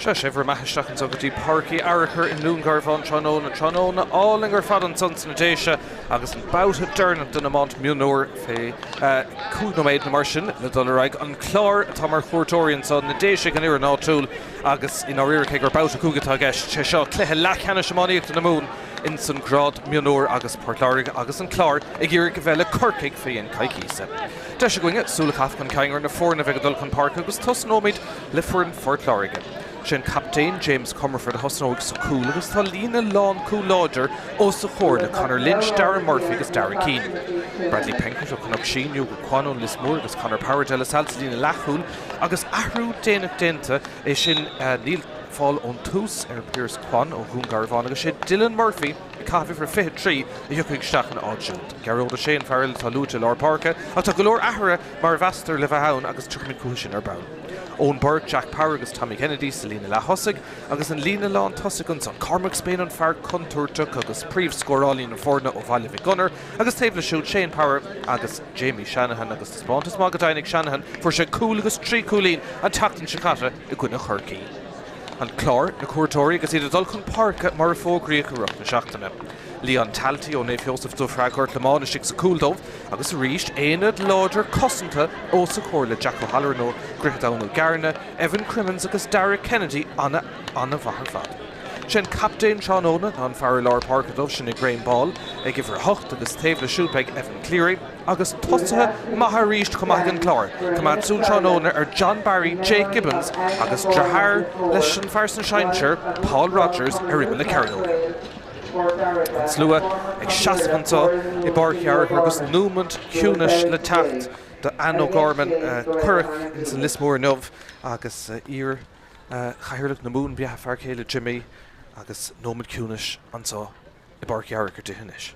Sea, sé bhur mbeatha isteach anso go dtí Páirc Uí Fhearchair i nDún Garbhán tráthnóna, tráthnóna álainn ar fad ansan sna Déise agus an babhta deireanach den iomáint mionúir fé 5 nóiméad nó mar sin le dul ar aghaidh. An Clár atá mar chuairteoirí anso, na Déise ag an fhoireann áitiúil agus i ndáiríre cé gur babhta 5 atá i gceist, sé seo cluiche leathcheannais iománaíochta na Mumhan ins an grád mionúir agus Port Láirge agus an Clár ag iarraidh a bheith le Corcaigh fé dhéin coicíse. Deis againne súil a chaitheamh chun cinn ar na foirne a bheidh ag dul chun páirce agus tosnóimid le foireann Phort Láirge. Sé an captaen James Comerford a thosnóidh sa chúl agus tá líne lánchúil láidir os a chomhair le Conor Lynch, Darren Murphy agus Darragh Keane. Bradley Penkett ó Chnoc Síon, Hugo Quan ón Lios Mór agus Conor Power De La Salle sa líne leathchúil agus athrú déanach déanta, é sin níl fáil ón tús ar Pierce Quan ó Dhún Garbhán agus sé Dylan Murphy ag caitheamh uimhir a 23 a thiocfaidh isteach ina áit siúd. Gearóid Ó Sé an fear eile atá luaite i lár páirce ach tá go leor athruithe mar a mheastar le bheith ann agus tiocfaimid chucu sin ar ball. Eoin Burke, Jack Power agus Tommy Kennedy sa líne leath-thosaigh agus an líne lán-tosaigh ansan. Cormac Spain an fear contúirteach agus príomhscórálaí na foirne ó Bhaile Mhic Gonair agus taobh leis siúd Shane Power agus Jamie Shanahan agus taispeántas maith go deimhin ag Shanahan, fuair sé cúl agus 3 chúilín an tseachtain seo caite i gcoinne Chorcaí. An Clár, na cuairteoirí agus iad ag dul chun páirce mar a fógraíodh i rith na seachtaine. Leon Talty ó Naomh Sheosamh Dubhshraith Ghort Lomáin istigh sa chúl dóibh agus arís aonad láidir cosanta os a chomhair le Jack O'Halloran ó Dhroichead Abhann Ó gCearna, Evan Crimmins agus Darragh Kennedy an-mhaith ar fad. Sé an captaen tráthnóna ná an fear i lár páirce dóibh, sin é Graham Ball ag uimhir 8 agus taobh leis siúd beidh Evan Cleary. Agus tosaithe maithe arís chomh maith ag an gClár. Coimeád súil tráthnóna ar John Barry, Jake Gibbons agus deartháir leis an fear sna sinsir, Paul Rogers, ar imeall na cearnóige. An slua ag seasamh anseo i bPáirc Uí Fhearchair agus nóiméad ciúnais le teacht do Anne O'Gorman a cuireadh ins an Lios Mór inniu agus iar Chathaoirleach na Mumhan ba ea a fear céile Jimmy agus nóiméad ciúnais anseo i bPáirc Uí Fhearchair di anois.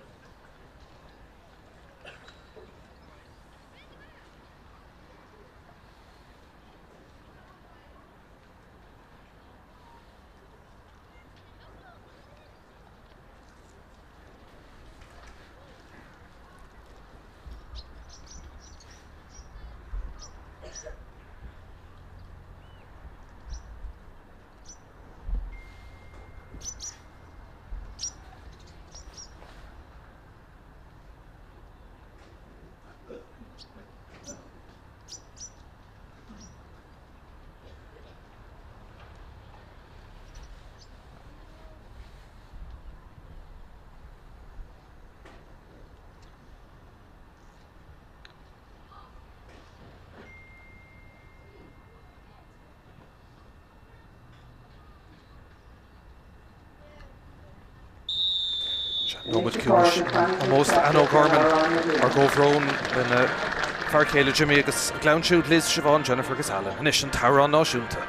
Nóiméad ciúnais in ómós d'Anne O'Gorman, ár gcomhbhrón lena fear céile Jimmy agus a gclann siúd Liz, Siobhán, Jennifer agus Alan. Anois an t-amhrán náisiúnta.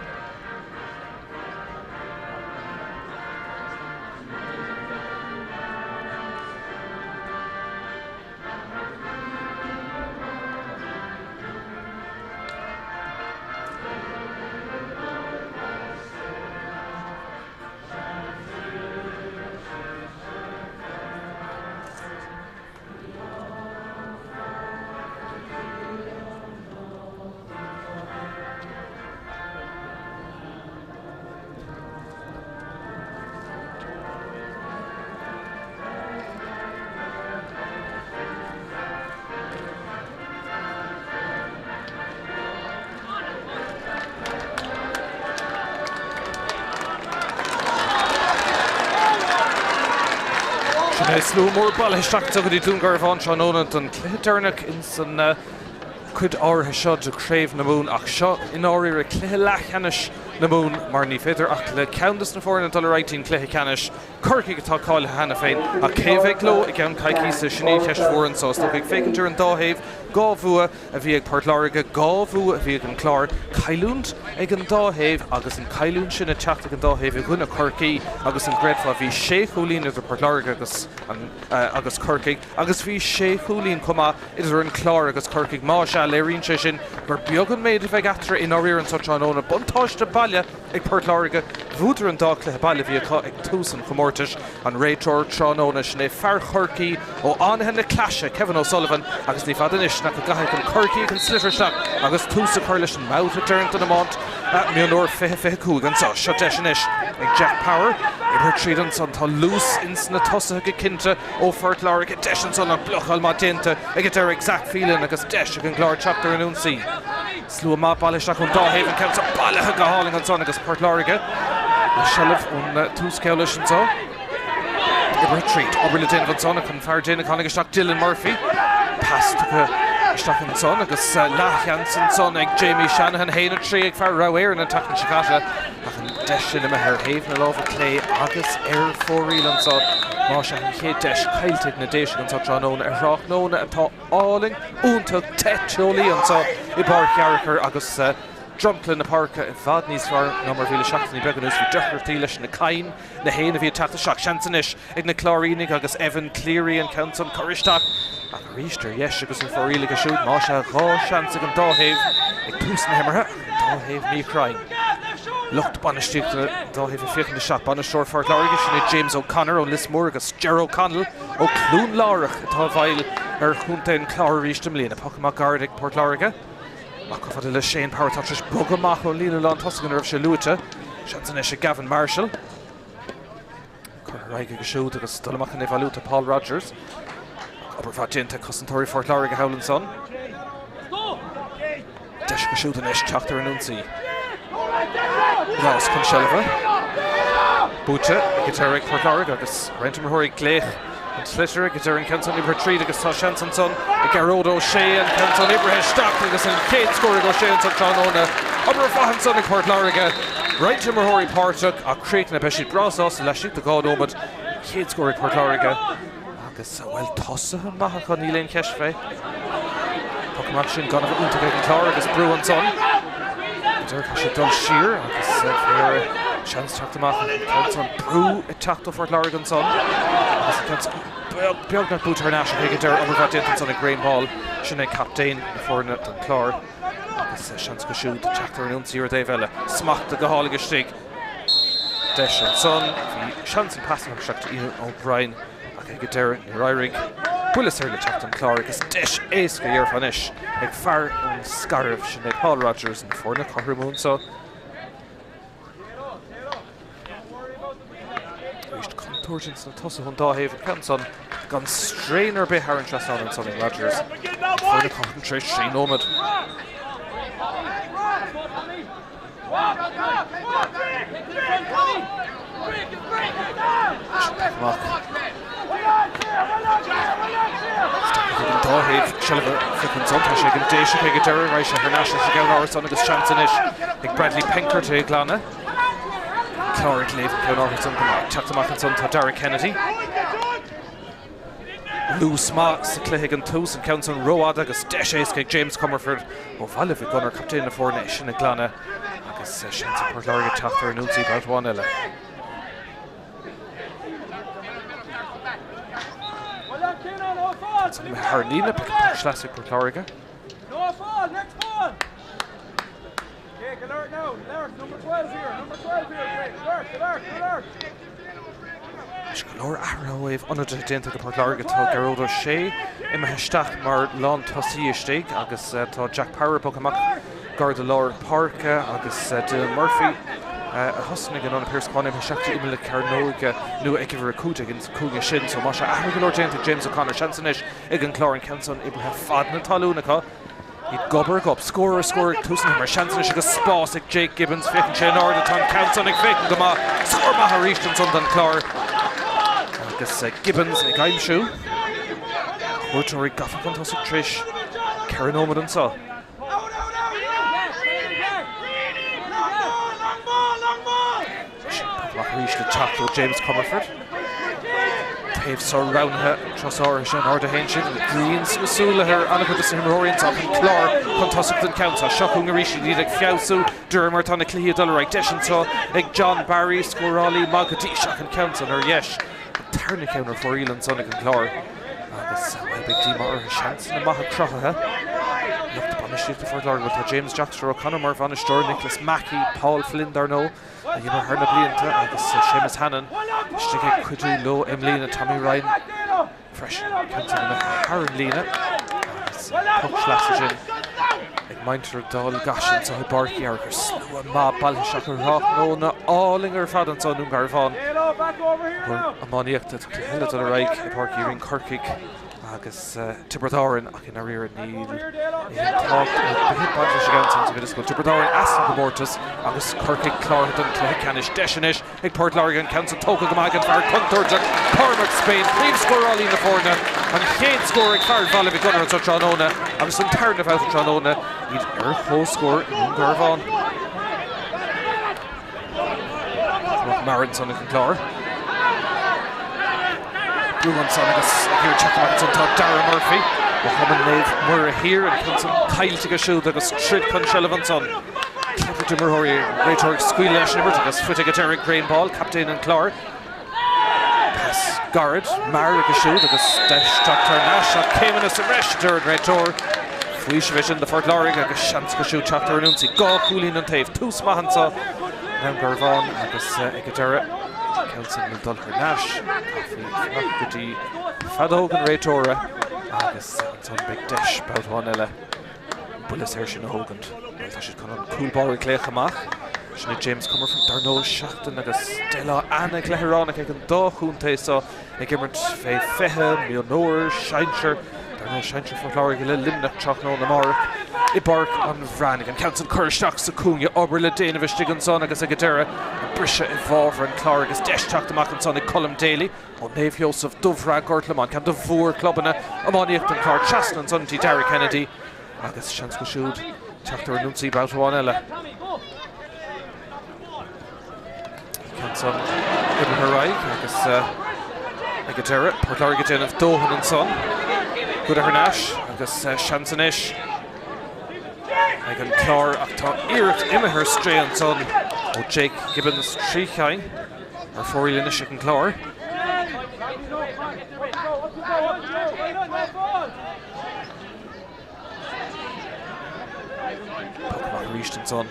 Sin é slua mór bailithe isteach anseo go dtí Dún Garbhán tráthnóna don chluiche deireanach ins an cuid áirithe seo de Chraobh na Mumhan ach seo i ndáiríre cluiche leathcheannais na Mumhan mar ní féidir ach le ceann de na foirne dul ar aghaidh dtí'n cluiche ceannais. Corcaigh atá cáilithe cheana féin ach cé a bheidh leo i gceann coicíse, sin í an cheist mhór anso. Is dócha ag féachaint ar an dá thaobh, 2 bhua a bhí ag Port Láirge, 2 bhua a bhí ag an Clár, cailliúint ag an dá thaobh agus an cailliúint sin ag teacht ag an dá thaobh i gcoinne Chorcaí agus an gcreidfeá bhí sé chúilín idir Port Láirge agus agus Corcaigh agus bhí sé chúilín chomh maith idir an Clár agus Corcaigh. Más ea, léiríonn sé sin gur beag an méid a bheidh eatarthu i ndáiríre anso tráthnóna. Buntáiste baile ag Port Láirge. Bhuadar an dá chluiche baile a bhí acu ag tús an chomórtais. An réiteoir tráthnóna, sin é fear Chorcaí ó Fhánaithe na Claise, Kevin O'Sullivan, agus ní fada anois nach go gcaithfidh an Corcaíoch an sliotar isteach agus tús a chur leis an mbabhta deireanach den iomáint mionúr 20 25 anseo. Seo deis anois ag Jack Power. Oibrithe tríd ansan. Tá luas ins na tosaithe go cinnte ó Phort Láirge. Deis ansan ach blocáil maith déanta ag an deireadh ag Zach Phelan agus deis ag an gClár teacht ar an ionsaí. Slua maith bailithe isteach ón dá thaobh, an ceann seo bailithe go hálainn ansan agus Port Láirge le seilbh ón tús geall leis anseo. Oibrithe tríd, obair le déanamh ansan ach an fear déanach tháinig isteach Dylan Murphy. Pas tugtha isteach ansan agus leathsheans ansan ag Jamie Shanahan, 1-3 ag fear Ráth Éireann an tseachtain seo caite ach an deis sin imithe ar thaobh na láimhe clé agus ar fóraoil anseo. Más ea an chéad deis caillte ag na Déisigh anseo tráthnóna ar thráthnóna atá álainn, iontach, te, teolaí anseo i bPáirc Fhearchair agus dromchla na páirce i bhfad níos fearr ná mar a bhí le seachtainí beaga anuas. Bhí deacrachtaí leis na cadhain, na héin a bhí ag teacht isteach. Seans anois ag na Cláirínigh agus Evan Cleary an ceann san curtha isteach ach arís ar dheis agus ar fóraoil aige siúd. Más ea, 2 sheans ag an dá thaobh ag tús na himeartha ach an dá thaobh míchruinn. Lucht bainistíochta an dá thaobh ag féachaint isteach. Bainisteoir Phort Láirge, sin é James O'Connor ón Lios Mór agus Ger O'Connell ó Cluain Lárach atá i bhfeighil ar chontae an Chláir arís i mbliana. Poc amach gairid ag Port Láirge. Amach chomh fada le Shane Power atá tar éis bogadh amach ón líne lántosaigh ina raibh sé luaite. Seans anois ag Gavin Marshall. Curtha ar aghaidh aige siúd agus dul amach chun é a bhailiú tá Paul Rogers. Obair mhaith déanta ag cosantóirí Phort Láirge thall ansan. Deis acu siúd anois teacht ar an ionsaí. Ross chun seilbhe. Buaite ag an deireadh ag Port Láirge agus roinnt imreoirí ag glaoch an tsliotair ag an deireadh an ceann san oibrithe tríd agus tá seans ansan ag Gearóid Ó Sé an ceann san oibrithe isteach agus an chéad scór ag Ó Sé ansan tráthnóna. Obair mhaith ansan ag Port Láirge. Roinnt imreoirí páirteach ach críochnaithe beidh siad breá sásta laistigh de 2 nóiméad. Chéad scór ag Port Láirge. Agus, bhuel, tosaithe maith acu, níl aon cheist fé. Poc amach sin gan a bheith iontach ag an Clár agus brú ansan. Go deireadh tá sé ag dul siar agus faoi dheireadh seans teacht amach an ceann san. Brú ag teacht ó Phort Láirge ansan agus an ceann san beag, beagnach buaite thar n-ais ach ag an deireadh obair mhaith déanta ansan ag Graham Hall. Sin é captaen na foirne don Chlár agus seans acu siúd teacht ar an ionsaí ar an dtaobh eile. Smachta go hálainn istigh. Deis ansan. Bhí seans an pas a thabhairt isteach do Ian O'Brien ach ag an deireadh níor éirigh. Buille saor le teacht don Chlár agus deis éasca dhéarfá anois ag fear ón Scairbh, sin é Paul Rogers, na foirne cothrom anseo. Arís contúirt ins na tosaithe ón dá thaobh an ceann san gan straon ar bith thar an trasnán ansan ag Rogers. Foirne cothrom tar éis 3 nóiméad. An dá thaobh seilbh a phiocadh ansan. Tá sé ag an Déiseach ag an deireadh. Raghaidh sé thar n-ais leis an gceann árasán agus seans anois ag Bradley Penkert é a ghlanadh. Clár ag léamh an ceann árasán go maith. Teacht amach ansan tá Darragh Kennedy. Luas maith sa chluiche ag an tús, an ceann san rófhada agus deis éasca ag James Comerford ó Bhaile Mhic Gonair, captaen na foirne, é sin a ghlanadh agus seans ag Port Láirge teacht ar an ionsaí babhta amháin eile. Thar an líne, poc sleasa ag Port Láirge. Anois go leor athruithe ó thaobh ionadaithe déanta ag Port Láirge. Tá Gearóid Ó Sé imithe isteach mar lántosaí istigh agus tá Jack Power bogtha amach gar do lár páirce agus Dylan Murphy a thosnaigh in ionad Pearse Coyne imithe isteach go imeall na cearnóige nó ag uimhir 15 ins an cúinne sin. So más ea athruithe go leor déanta ag James O'Connor. Seans anois ag an Clár an ceann san oibrithe fad na talún acu. Iad gob ar ghob, scór ar scór ag tús na himeartha. Seans anois agus spás ag Jake Gibbons. Féachann sé in airde, tá an ceann san ag féachaint go maith. Scór maith arís ansan don Chlár. Agus Gibbons ag aimsiú. Cuairteoirí gafa chun tosaigh tar éis 4 nóiméad anseo. Amach arís le teacht ó James Comerford. Taobh soir roghnaithe an turas áirithe sin, ard a théann siad, an ghrian sna súile ar an-chuid de na himreoirí anseo ach an Clár chun tosaigh don cheann seo. Seo chugainn arís iad ag feabhsú de réir mar atá na cluichí ag dul ar aghaidh. Deis anseo ag John Barry, scórálaí maith go dtí seo ach an ceann san ar dheis. An tarna ceann ar fóraoil ansan ag an gClár agus, bhuel, beidh díomá orthu. Seansanna maithe cruthaithe. Lucht bainistíochta. bainistíochta Phort Láirge, bhuel tá James Jockster O'Connor mar bhainisteoir, Nicholas Mackey, Paul Flynn dar ndóigh, a d'imir thar na blianta agus Séamus Hannon istigh ag cuidiú leo i mbliana, Tommy Ryan freisin, ceann san imithe thar an líne agus poc sleasa sin ag muintir Dhál gCais anseo i bPáirc Uí Fhearchair. Slua maith bailithe isteach ar thráthnóna álainn ar fad anseo i nDún Garbhán. Iománaíochta, tá cluiche eile ag dul ar aghaidh i bPáirc Uí Rinn, Corcaigh agus Tiobraid Árann ach i ndáiríre níl aon tábhacht ar bith ag baint leis an gceann san sa mhéid is go bhfuil Tiobraid Árann as an gcomórtas agus Corcaigh cláraithe don chluiche ceannais. Deis anois ag Port Láirge an ceann san tógtha go maith ag an bhfear contúirteach Cormac Spain, príomhscórálaí na foirne, an chéad scór ag fear Bhaile Mhic Gonair anseo tráthnóna agus an tarna babhta tráthnóna iad ar comhscór i nDún Garbhán. Cormac mear ansan ag an gClár. Brú ansan agus ag iarraidh teacht amach ansan tá Dara Murphy ó Chumann Naomh Muire Thiar, an ceann san caillte aige siúd agus troid chun seilbh ansan. Ceathrar d'imreoirí an réiteoir ag scaoileadh leis an imirt agus faighte ag an deireadh ag Graham Ball, captaen an Chláir. Pas gairid, mear aige siúd agus deis teacht thar n-ais ach céimeanna sa bhreis, a deir an réiteoir. Faoiseamh é sin do Phort Láirge agus seans acu siúd teacht ar an ionsaí. 2 chúilín an taobh. Tús maith anseo i nDún Garbhán agus ag an deireadh, an ceann san ag dul thar n-ais. Caithfí fanacht go dtí feadóg an réiteora agus ansan beidh deis babhta amháin eile. Buille saor sin a thógaint. Bhuel, tá siad chun an cúl báire a ghlaoch amach. Sin é James Comerford, dar ndóigh, seachtain agus 10 lá ana-chluiche ag an dá chontae seo ag imirt fé 20, mionúir, sinsir, dar ndóigh, sinsir Phort Láirge le Luimneach tráthnóna amárach i bPáirc an Bhreathnaigh. An ceann san curtha isteach sa chúinne, obair le déanamh istigh ansan agus ag an deireadh, an briseadh i bhfabhar an Chláir agus deis teacht amach ansan ag Colm Daly. Ó Naomh Sheosamh, Dubhshraith, Gort Lomáin, ceann de mhórchlubanna iománaíochta an Chláir, trasna ansan dtí Darragh Kennedy agus seans acu siúd teacht ar an ionsaí babhta amháin eile. Ceann san imithe ar aghaidh agus ag an deireadh, Port Láirge ag déanamh dóthain ansan. Goidte thar n-ais agus seans anois ag an Clár ach tá iarracht imithe ar strae ansan ó Jake Gibbons 3 chinn. Ar fóraoil anois ag an gClár. Poc amach arís ansan.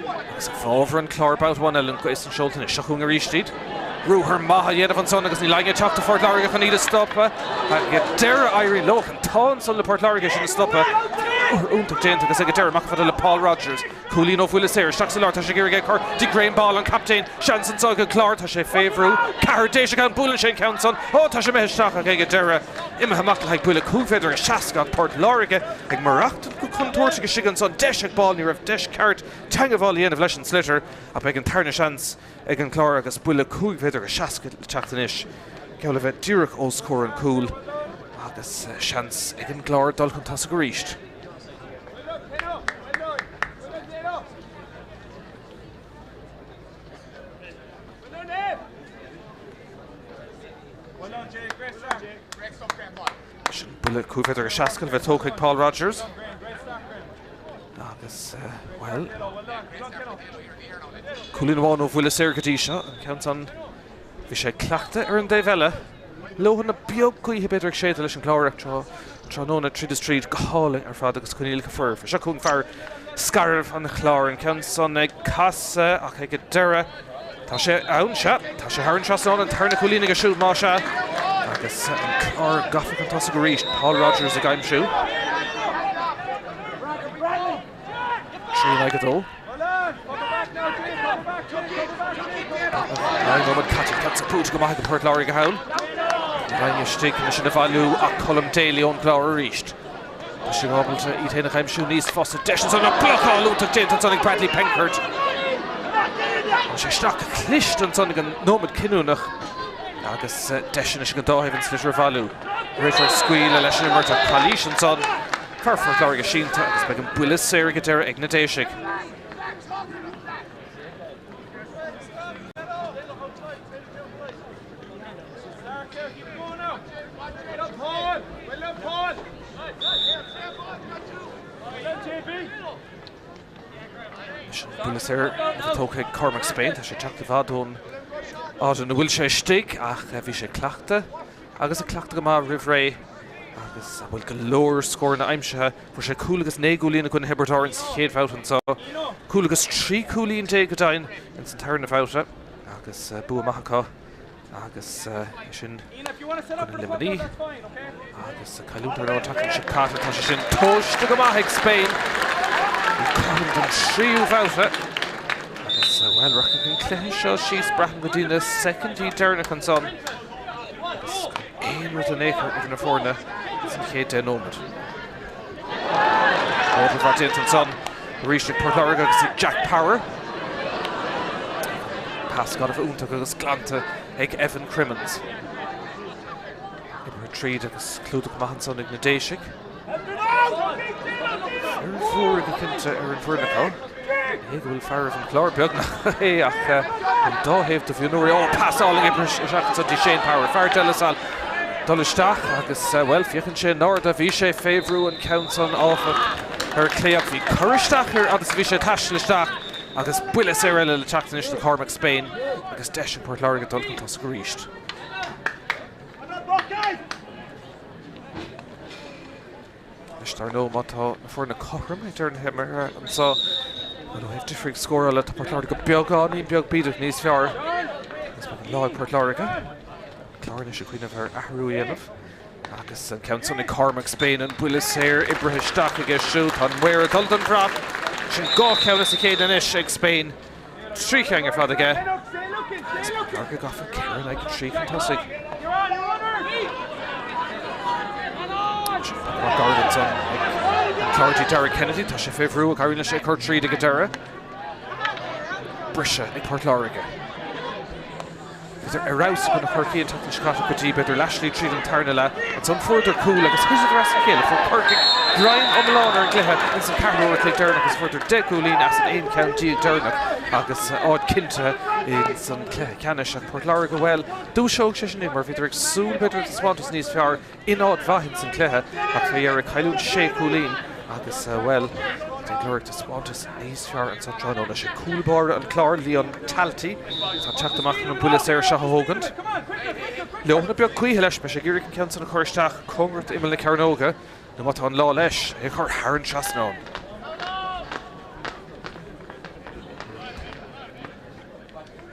Agus i bhfabhar an Chláir babhta amháin eile an ghaoth san seolta anois. Seo chugainn arís iad. Ruathar maith á dhéanamh ansan agus níl éinne ag teacht do Phort Láirge chun iad a stopadh. Ag an deireadh éiríonn leo an t-ádh ansan le Port Láirge sin a stopadh. Ruathar iontach déanta agus ag an deireadh amach fada le Paul Rogers. Cúilín ó bhuille saor isteach sa lár, tá sé ag iarraidh é a chur dtí Graham Ball, an captaen. Seans anseo ag an Clár, tá sé fé bhrú. Ceathrar Déiseach ann, buaileann sé an ceann san. Ó, tá sé imithe isteach ach ag an deireadh, imithe amach le haghaidh buille 5 mhéadar agus 60 ach Port Láirge ag maireachtaint go contúirteach istigh ansan. Deis ag Ball, ní raibh deis ceart teangabháil a dhéanamh leis an sliotar ach beidh an tarna seans ag an Clár agus buille 5 mhéadar agus 60 le teacht anois. Geall le bheith díreach os comhair an cúil agus seans ag an gClár dul chun tosaigh arís. Sin buille 5 mhéadar agus 60 le bheith tógtha ag Paul Rogers. Agus, bhuel, cúilín amháin ó bhuille saor go dtí seo, an ceann san, bhí sé cleachta ar an dtaobh eile. Leoithne beag gaoithe b'fhéidir ag séideadh leis an gClár ach tráthnóna tríd is tríd go hálainn ar fad agus coinníollacha foirfe. Seo chugainn fear scairbh an Chláir, an ceann san ag casadh ach ag an deireadh tá sé ann, sea, tá sé thar an trasnán, an tarna cúilín aige siúd más ea agus an Clár gafa chun tosaigh arís, Paul Rogers ag aimsiú. 3 in aghaidh 2. 9 nóiméad caite, ceann san buailte go maith ag Port Láirge thall. Níl éinne istigh chun sin a bhailiú ach Colm Daly ón gClár arís. Tá sé ábalta iad féin a aimsiú níos fusa. Deis ansan ach blocáil iontach déanta ansan ag Bradley Penkert. Tá sé isteach cliste ansan ag an nóiméad cinniúnach agus deis anois ag an dá thaobh an sliotar a bhailiú. Réiteoir ag scaoileadh leis an imirt ach calaois ansan. Fear Phort Láirge sínte agus beidh an buille saor ag an deireadh ag na Déisigh. Sin buille saor a tógtha ag Cormac Spain. Tá sé ag teacht i bhfad ón áit ina bhfuil sé istigh ach bhí sé cleachta agus ag cleachtadh go maith roimh ré. Agus bhuel go leor scóranna aimsithe. Fuair sé cúl agus 9 gcúilín i gcoinne Thiobraid Árann sa chéad bhabhta anseo. Cúl agus 13 cúilín go deimhin ins an tarna bhabhta agus bua maith acu agus é sin i gcoinne Luimnigh. Agus cailliúint ar ndóigh an tseachtain seo caite, tá sé sin tomhaiste go maith ag Spain. Cothrom don tríú bhabhta. Agus bhuel rachaidh an cluiche seo síos braithim go dtí na soicindí deireanacha ansan. Agus gan aon rud in aon chor idir na foirne san chéad 10 nóiméad. Obair mhaith déanta ansan arís ag Port Láirge agus ag Jack Power. Pas gan a bheith iontach agus glanta ag Evan Crimmins. Imithe tríd agus clúdach maith ansan ag na Déisigh. Fear mhór go cinnte ar an bhfoireann acu. Ní hé go bhfuil fearaibh an Chláir beagnach é ach an dá thaobh de mhionúirí. Ó, pas álainn oibrithe isteach ansan dtí Shane Power. Fear De La Salle dul isteach agus, bhuel, féachann sé in airde. Bhí sé fé bhrú an ceann san, áfach, ar clé ach bhí cur isteach air agus bhí sé ag taisteal isteach agus buille saor eile le teacht anois do Cormac Spain agus deis ag Port Láirge dul chun tosaigh arís. Anois, dar ndóigh, má tá na foirne cothrom ag deireadh na himeartha anseo, bhuel, ó thaobh difríocht scórála, tá Port Láirge beagáinín beag bídeach níos fearr. Agus beidh an lá ag Port Láirge. An Clár anois ag cuimhneamh ar athrú a dhéanamh. Agus an ceann san ag Cormac Spain, an buille saor oibrithe isteach aige siúd. Tá an maor ag dul don bhrat. Sin 2 cheann as a chéile anois ag Spain. 3 cheann ar fad aige. Agus Port Láirge gafa 4 in aghaidh 3 chun tosaigh. Mac ard ansan ag an Clár dtí Derek Kennedy. Tá sé fé bhrú ach éiríonn leis é a chur tríd ag an deireadh. Briseadh ag Port Láirge. Bhíodar ar fheabhas i gcoinne Chorcaí an tseachtain seo caite go dtí, b'fhéidir, leathshlí tríd an tarna leath. Ansan fuaireadar cúl agus thiteadar as a chéile. Fuair Corcaigh greim iomlán ar an gcluiche ins an ceathrú uair a chloig deireanach agus fuaireadar 10 gcúilín as an 11 ceann deireanach agus áit cinntithe ins an cluiche ceannais. Ach Port Láirge, bhuel, dhúiseodh sé sin iad mar bhíodar ag súil, b'fhéidir, le taispeántas níos fearr. in áit mhaith ins an cluiche ach fé dheireadh cailliúint sé chúilín agus, bhuel, ag lorg taispeántas níos fearr anso tráthnóna. Sé cúl báire an Chláir, Leon Talty, atá ag teacht amach chun an buille saor seo a thógaint. Leoithne beag gaoithe leis, beidh sé ag iarraidh an ceann san a chur isteach cóngarach d'imeall na cearnóige nó má tá an lá leis, é a chur thar an trasnán.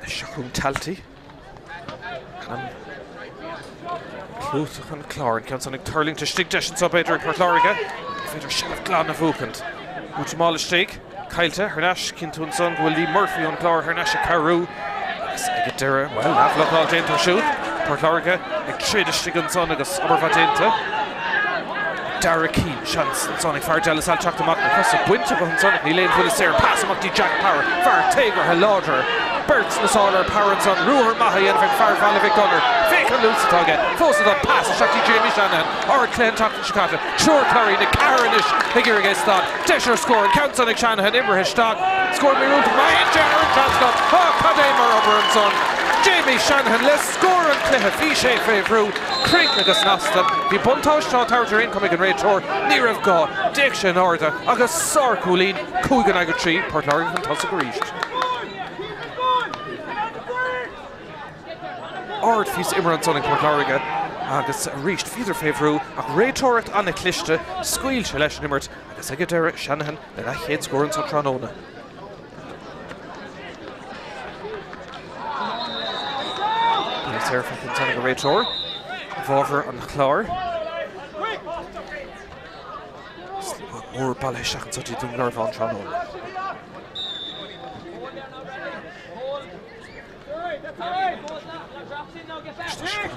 Seo chugainn Talty. Ainm clúiteach an Chláir, an ceann san ag tuirlingt istigh deis anseo b'fhéidir ag Port Láirge. Ní féidir seilbh glan a bhuachaint. Buaite mall istigh, caillte thar n-ais. Cíonn tú ansan go bhfuil Lee Murphy ón gClár thar n-ais ag cabhrú. Agus ag an deireadh, bhuel, leathbhlocáil déanta siúd. Port Láirge ag troid istigh ansan agus obair mhaith déanta. Dara Keane, seans ansan ag fear De La Salle teacht amach, na cosa bainte acu ansan ach níl aon bhuille saor. Pas amach dtí Jack Power, fear téagartha láidir. Beirt sna sála ar Power ansan, ruathar maith á dhéanamh ag fear Bhaile Mhic Gonair. Féach an luas atá aige. Fós ansan, pas isteach dtí Jamie Shanahan. Ardchluiche an tseachtain seo caite. Triúr Cláirínigh, ceathrar anois ag iarraidh é a stad. Deis ar scór, an ceann san ag Shanahan imeartha isteach. Scór míorúilteach má théann sé thar an trasnán. Á, cad é mar obair ansan. Jamie Shanahan le scór an chluiche. Bhí sé fé bhrú. Críochnaithe go snasta. Bhí buntáiste á tabhairt ar aon chuma ag an réiteoir. Ní raibh gá. D'fhéach sé in airde agus sárchúilín, 5 in aghaidh 3, Port Láirge chun tosaigh arís. Ardphíosa imeartha ansan ag Port Láirge agus arís bhíodar fé bhrú ach réiteoireacht an-chliste, scaoil sé leis an imirt agus ag an deireadh Shanahan lena chéad scór anso tráthnóna. Buille saor feicthe ansan ag an réiteoir i bhfabhar an Chláir. Slua mór bailithe isteach anso dtí Dún Garbhán tráthnóna.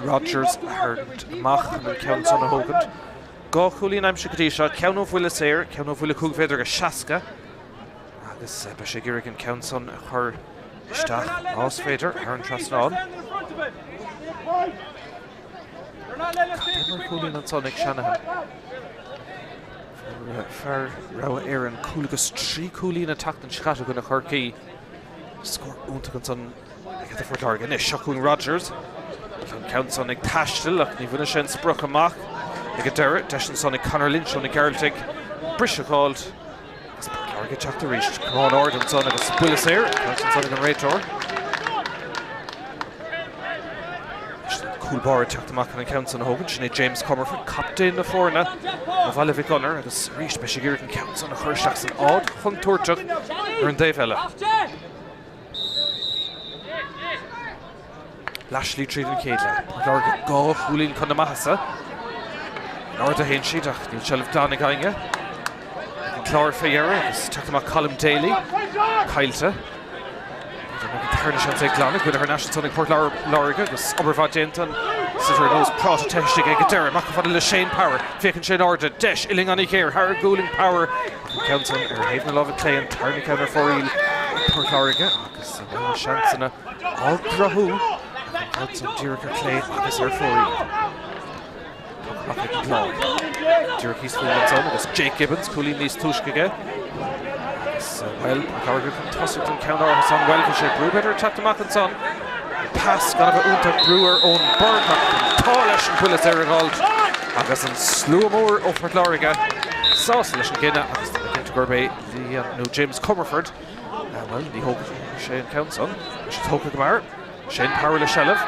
Rogers a tharraingt amach chun an ceann san a thógaint. 2 chúilín aimsithe go dtí seo, ceann ó bhuille saor, ceann ó bhuille 5 mhéadar agus 60 agus beidh sé ag iarraidh an ceann san a chur isteach, más féidir, thar an trasnán. Cad é mar chúilín ansan ag Shanahan? Fuair fear rogha Éireann cúl agus 3 chúilín an tseachtain seo caite i gcoinne Chorcaí. Scór iontach ansan ag Phort Láirge. Anois seo chugainn Rogers. Tá an ceann san ag taisteal ach ní bhaineann sé an sprioc amach ag an deireadh. Deis ansan ag Conor Lynch ó na Gearaltaigh. Briseadh a fháilt agus Port Láirge ag teacht arís. Camán ard ansan agus buille saor. Ceann ansan ag an réiteoir. Cúl báire ag teacht amach chun an ceann san a thógaint, sin é James Comerford, captaen na foirne ó Bhaile Mhic Gonair agus arís beidh sé ag iarraidh an ceann san a chur isteach san áit chontúirteach ar an dtaobh eile. Leathshlí tríd an chéad leath, Port Láirge dhá chúilín chun na maitheasa. In airde a théann siad ach níl seilbh glan ag éinne. Ag an Clár fé dheireadh agus teacht amach Colm Daly, caillte. B'fhéidir nach an tarna seans é glanadh, buille thar n-ais ansan ag Port Láirge agus obair mhaith déanta an ar nós práta te istigh ag an deireadh. Amach chomh fada le Shane Power. Féachann sé in airde, deis uillinn an-ghéar thar ghualainn Power ach an ceann san ar thaobh na láimhe clé an tarna ceann ar fóraoil ag Port Láirge agus na seansanna á gcruthú ach an ceann san díreach ar chlé agus ar fóraoil. Tugtha amach ag an gClár. Díreach thíos fúm ansan agus Jake Gibbons, cúilín níos túisce aige. Agus, bhuel, Port Láirge chun tosaigh don ceann áirithe san. Bhuel, bhí sé brú b'fhéidir ag teacht amach ansan. Pas gan a bheith iontach brú ar Eoin Burke ach an t-ádh leis an buille saor a dh'fháilt agus an slua mór ó Phort Láirge sásta leis an gcinneadh agus tá mé cinnte gurb é Liam nó James Comerford Bhuel, ní thógfaidh sé an ceann san. Tá sé tógtha go mear. Shane Power le seilbh.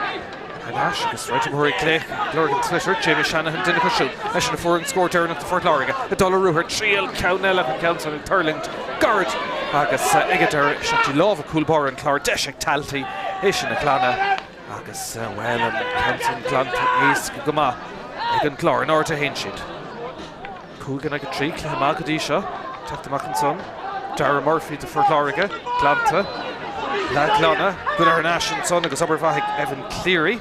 Thar n-ais agus roinnt imreoirí ag glaoch ag lorg an tsliotair. Jamie Shanahan duine acu siúd. Eisean a fuair an scór deireanach do Phort Láirge. Ag dul ar ruathar. Triail ceann eile ach an ceann san ag tuirlingt gairid agus ag an deireadh isteach dtí lámha cúl báire an Chláir. Deis ag Talty é sin a ghlanadh agus, bhuel, an ceann san glanta éasca go maith ag an gClár. In airde a théann siad. 5 in aghaidh 3, cluiche maith go dtí seo. Teacht amach ansan, Darragh Murphy do Phort Láirge, glanta, leathghlanadh, buille thar n-ais ansan agus obair mhaith ag Evan Cleary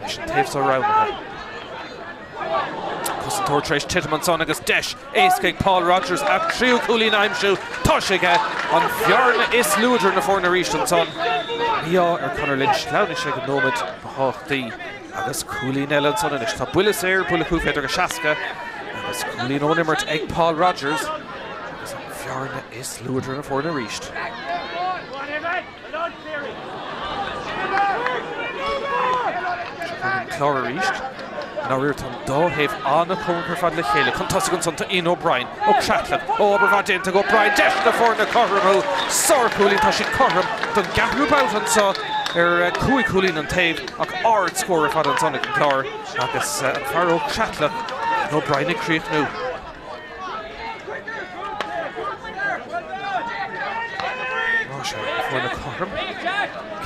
leis an taobh so roghnaithe. Cosantóir tar éis titim ansan agus deis éasca ag Paul Rogers a thríú cúilín a aimsiú. Tá sé aige! An bhearna is lú idir na foirne arís ansan. Mí-ádh ar Conor Lynch, sleamhnaigh sé ag an nóiméad ba thábhachtaí. Agus cúilín eile ansan anois. Tá buille saor, buille 5 mhéadar go 60 agus cúilín ón imirt ag Paul Rogers agus an bhearna is lú idir na foirne arís. Seo chugainn an Clár arís. I ndáiríre tá an dá thaobh an-chóngarach ar fad le chéile. Chun tosaigh ansan tá Ian O'Brien ó Creatlach. Ó, obair mhaith déanta ag O'Brien. Deis na foirne cothromú. Sárchúilín. Tá siad cothrom don gceathrú babhta anseo ar 5 chúilín an taobh ach ard-scór ar fad ansan ag an gClár agus an fear ó Chreatlach, Ian O'Brien ag críochnú. Tá sé na foirne cothrom.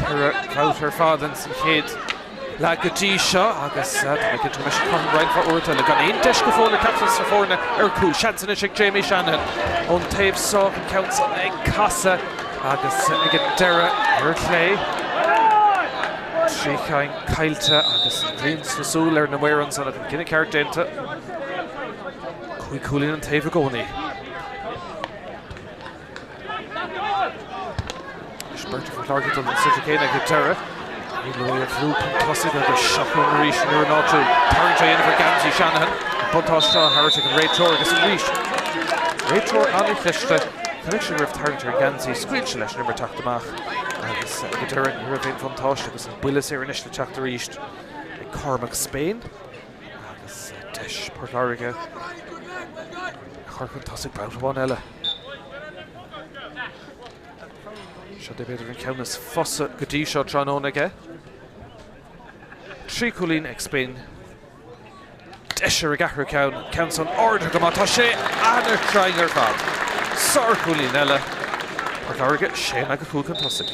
Ceithre bhabhta ar fad ins an chéad leath go dtí seo agus tá mé cinnte go mbeidh siad cothrom roinnt mhaith uaireanta eile. Gan aon deis go fóill ag ceachtar de na foirne ar chúl. Seans anois ag Jamie Shanahan ón taobh seo, an ceann san ag casadh agus ag an deireadh ar chlé. Trí cheann caillte agus an ghrian sna súl ar na maoir ansan ach an cinneadh ceart déanta. 5 chúilín an taobh i gcónaí. Anois beirt ó Phort Láirge ag dul don sliotar céanna ag an deireadh. Ní leo a bhrú chun tosaigh agus seo chugainn arís an fhoireann áitiúil. Tarraingt á dhéanamh ar gheansaí Shanahan. An buntáiste á thabhairt ag an réiteoir agus arís réiteoir an-chliste. Chonaic sé go raibh tarraingt ar an gheansaí. Scaoil sé leis an imirt teacht amach agus ag an deireadh ní raibh aon bhuntáiste agus an buille saor anois le teacht arís ag Cormac Spain. Agus deis Port Láirge a chur chun tosaigh babhta amháin eile. Seo é b'fhéidir an ceann is fusa go dtí seo tráthnóna aige. 3 chúilín ag Spain. Deis ar an gceathrú ceann, ceann san ardaithe go maith. Tá sé an-chruinn ar fad. Sárchúilín eile. Port Láirge, 6 in aghaidh 5 chun tosaigh.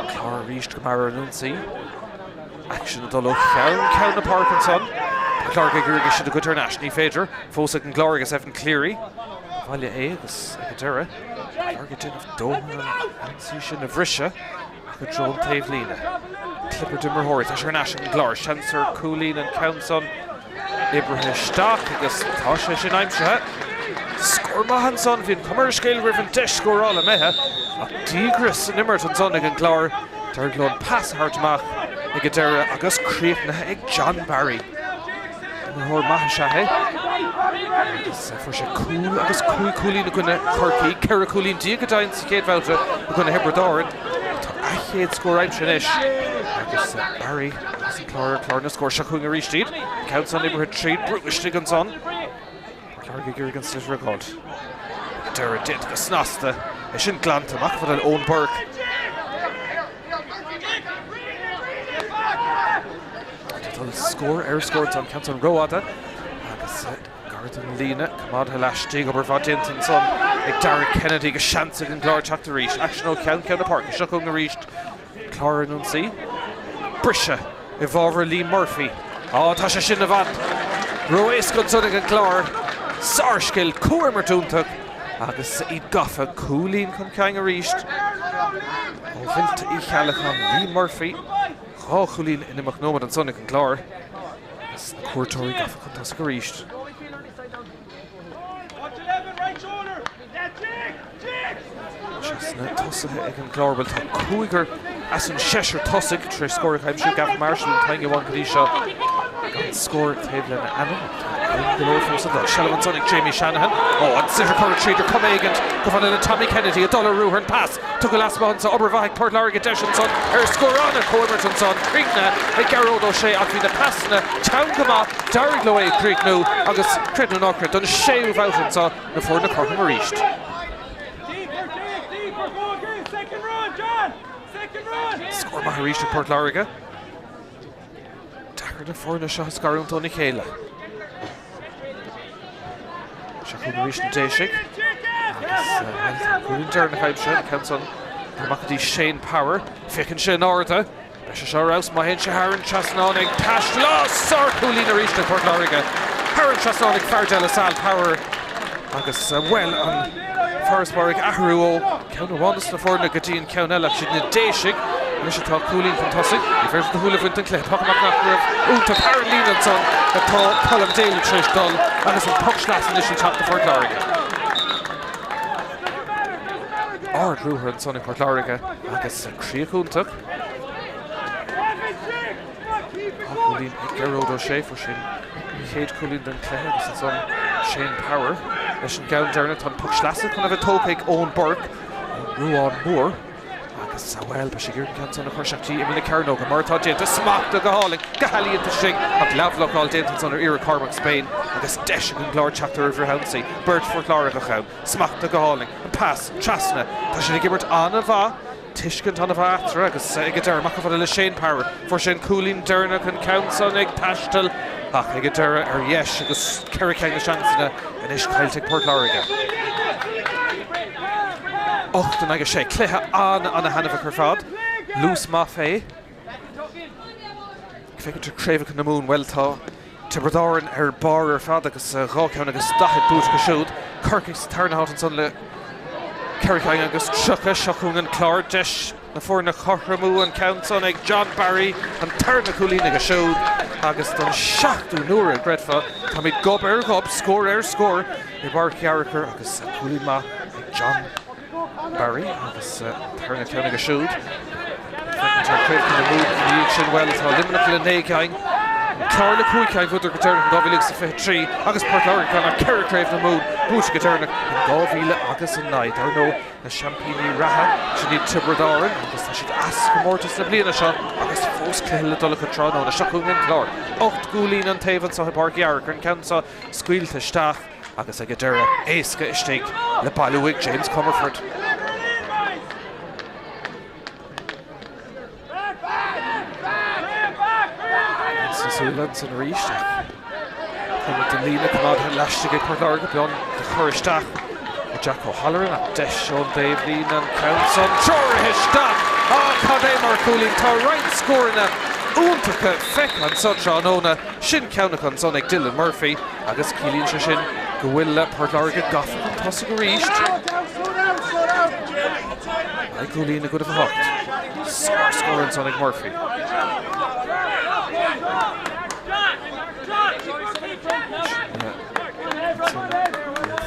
Clár arís go mear ar an ionsaí. Aicsean ag dul ó cheann ceann na páirce ansan. Port Láirge ag iarraidh é sin a ghoid thar n-ais. Ní féidir. Fós ag an gClár agus Evan Cleary. Abhaile é agus ag an deireadh. Port Láirge ag déanamh dóthain an ionsaí sin a bhriseadh ach i dtreo an taobhlíne. Clipear d'imreoirí. Tá sé thar n-ais ag an gClár. Seans ar chúilín an ceann san. Oibrithe isteach agus tá sé sin aimsithe. Scór maith ansan, bhí an chuma ar an scéal go raibh an deis scórála imithe ach díograis san imirt ansan ag an gClár. D'éirigh leo an pas a thabhairt amach ag an deireadh agus críochnaithe ag John Barry. Imreoir maith is ea é agus fuair sé cúl agus cúig chúilín i gcoinne Chorcaí, 14 cúilín go deimhin sa chéad bhabhta i gcoinne Thiobraid Árann. Tá a chéad scór aimsithe anois agus Barry agus an Clár ar chlár na scór. Seo chugainn arís iad. Ceann san oibrithe tríd, brú istigh ansan. Láirge ag iarraidh an sliotar a fháilt. Ag an deireadh, déanta go snasta. É sin glanta amach fad le Eoin Burke. Tá scór ar scór tá an ceann san rófhada agus gar don líne coimeádtha laistigh obair mhaith déanta ansan ag Darragh Kennedy agus seans ag an gClár teacht arís. Aicsean ó cheann ceann na páirce. Seo chugainn arís. Clár ar an ionsaí. Briseadh i bhfabhar Liam Murphy. Á, tá sé sin i bhfad ró-éasca ansan ag an gClár. Sárscil, comhimirt iontach agus iad gafa. Cúilín chun cinn arís ó Mhilt Uí Cheallacháin. Liam Murphy, 2 chúilín in imeacht nóiméad ansan ag an gClár. Agus na cuairteoirí gafa chun tosaigh arís. Trasna tosaithe ag an gClár, bhuel tá cúigear as an seisear tosaigh tar éis scór a aimsiú, Gavin Marshall an t-aon amháin go dtí seo gan scór taobh lena ainm. Tá go leor fós le dul. Seilbh ansan ag Jamie Shanahan. Ó, an sliotar curtha tríd ar chuma éigint go fada le Tommy Kennedy ag dul ar ruathar an pas. Tugtha lasmuigh anso, obair mhaith ag Port Láirge deis ansan ar scór an-chomhimirt ansan críochnaithe ag Gearóid Ó Sé ach bhí na pasanna teann go maith, d'éirigh leo é a chríochnú agus creid nó ná creid don séú babhta anso, Na foirne cothrom arís. Scór maith arís ag Port Láirge. Deacair na foirne seo a scarúint óna chéile. Seo chugainn arís na Déisigh. Agus bhuel, tá an cúilín deireanach aimsithe, an ceann san amach go dtí Shane Power. Féachann sé in airde. Beidh sé seo ar fheabhas má théann sé thar an trasnán ag taisteal. Á! Sárchúilín arís ag Port Láirge. Thar an trasnán ag fear De La Salle, Power agus, bhuel, an farasbarr ag athrú ó cheann amháin de na foirne go dtí an ceann eile. Ach siad na Déisigh anois atá cúilín chun tosaigh. Ní féidir do shúil a bhaint den chluiche. Poc amach nach raibh iontach thar an líne ansan atá Colm Daly tar éis dul agus an poc sleasa anois ag teacht do Phort Láirge. Ard-ruathar ansan ag Port Láirge agus críoch iontach. Tá cúilín ag Gearóid Ó Sé, fuair sé an chéad chúilín den chluiche agus ansan Shane Power leis an gceann deireanach. Tá an poc sleasa chun a bheith tógtha ag Eoin Burke ón Ruán Mór agus, bhuel, beidh sé ag iarraidh an ceann san a chur isteach dtí imeall na cearnóige mar atá déanta. Smachta go hálainn, go healaíonta istigh ach leathbhlocáil déanta ansan ar iarraidh Cormac Spain agus deis ag an gClár teacht ar an bhfrithionsaí. Beirt Phort Láirgeach ann. Smachta go hálainn. An pas trasna. Tá siad ag imirt an-mhaith. Tuiscint an-mhaith eatarthu agus ag an deireadh, amach chomh fada le Shane Power. Fuair sé an cúilín deireanach, an ceann san ag taisteal ach ag an deireadh ar dheis agus 4 ceann de seansanna anois caillte ag Port Láirge. 8 in aghaidh 6. Cluiche an-an-thaitneamhach ar fad. Luas maith fé. Ag féachaint ar Craobhacha na Mumhan, bhuel tá Tiobraid Árann ar barr ar fad agus 2 cheann agus 40 buaite acu siúd. Corcaigh sa tarna háit ansan le 4 cheann agus 30. Seo chugainn an Clár, deis na foirne a chothromú, an ceann san ag John Barry, an tarna cúilín aige siúd agus don seachtú n-uair, an gcreidfeá, táimid gob ar ghob, scór ar scór i bPáirc Uí Fhearchair agus cúilín maith ag John Barry agus an tarna ceann aige siúd. Féachaint ar Chraobhacha na Mumhan ina dhiaidh sin, bhuel, tá Luimneach le 9 gceann, an Clár le 5 cheann, bhuadar go deireanach in 2023 agus Port Láirge gan ach 4 Craobh na Mumhan buaite go deireanach in 2009. Dar ndóigh, na seaimpíní reatha, sin iad Tiobraid Árann agus tá siad as comórtas na bliana seo agus fós cluiche le dul acu tráthnóna. Seo chugainn an Clár. 8 gcúilín an taobh anseo i bPáirc Uí Fhearchair, an ceann seo scaoilte isteach. Agus ag an deireadh, éasca istigh le bailiú ag James Comerford. Sna súile ansan arís ach cuma den líne coimeádtha laistigh ag Port Láirge, beagán de chur isteach ó Jack O'Halloran ach deis ón dtaobhlíne an ceann san treoraithe isteach! Á, cad é mar chúilín! Tá roinnt scóranna iontacha feicthe anso tráthnóna. Sin ceann acu ansan ag Dylan Murphy. Agus ciallaíonn sé sin go bhfuil Port Láirge gafa chun tosaigh arís. Ag cúilín i gcuid a 8. Sár-scór ansan ag Murphy.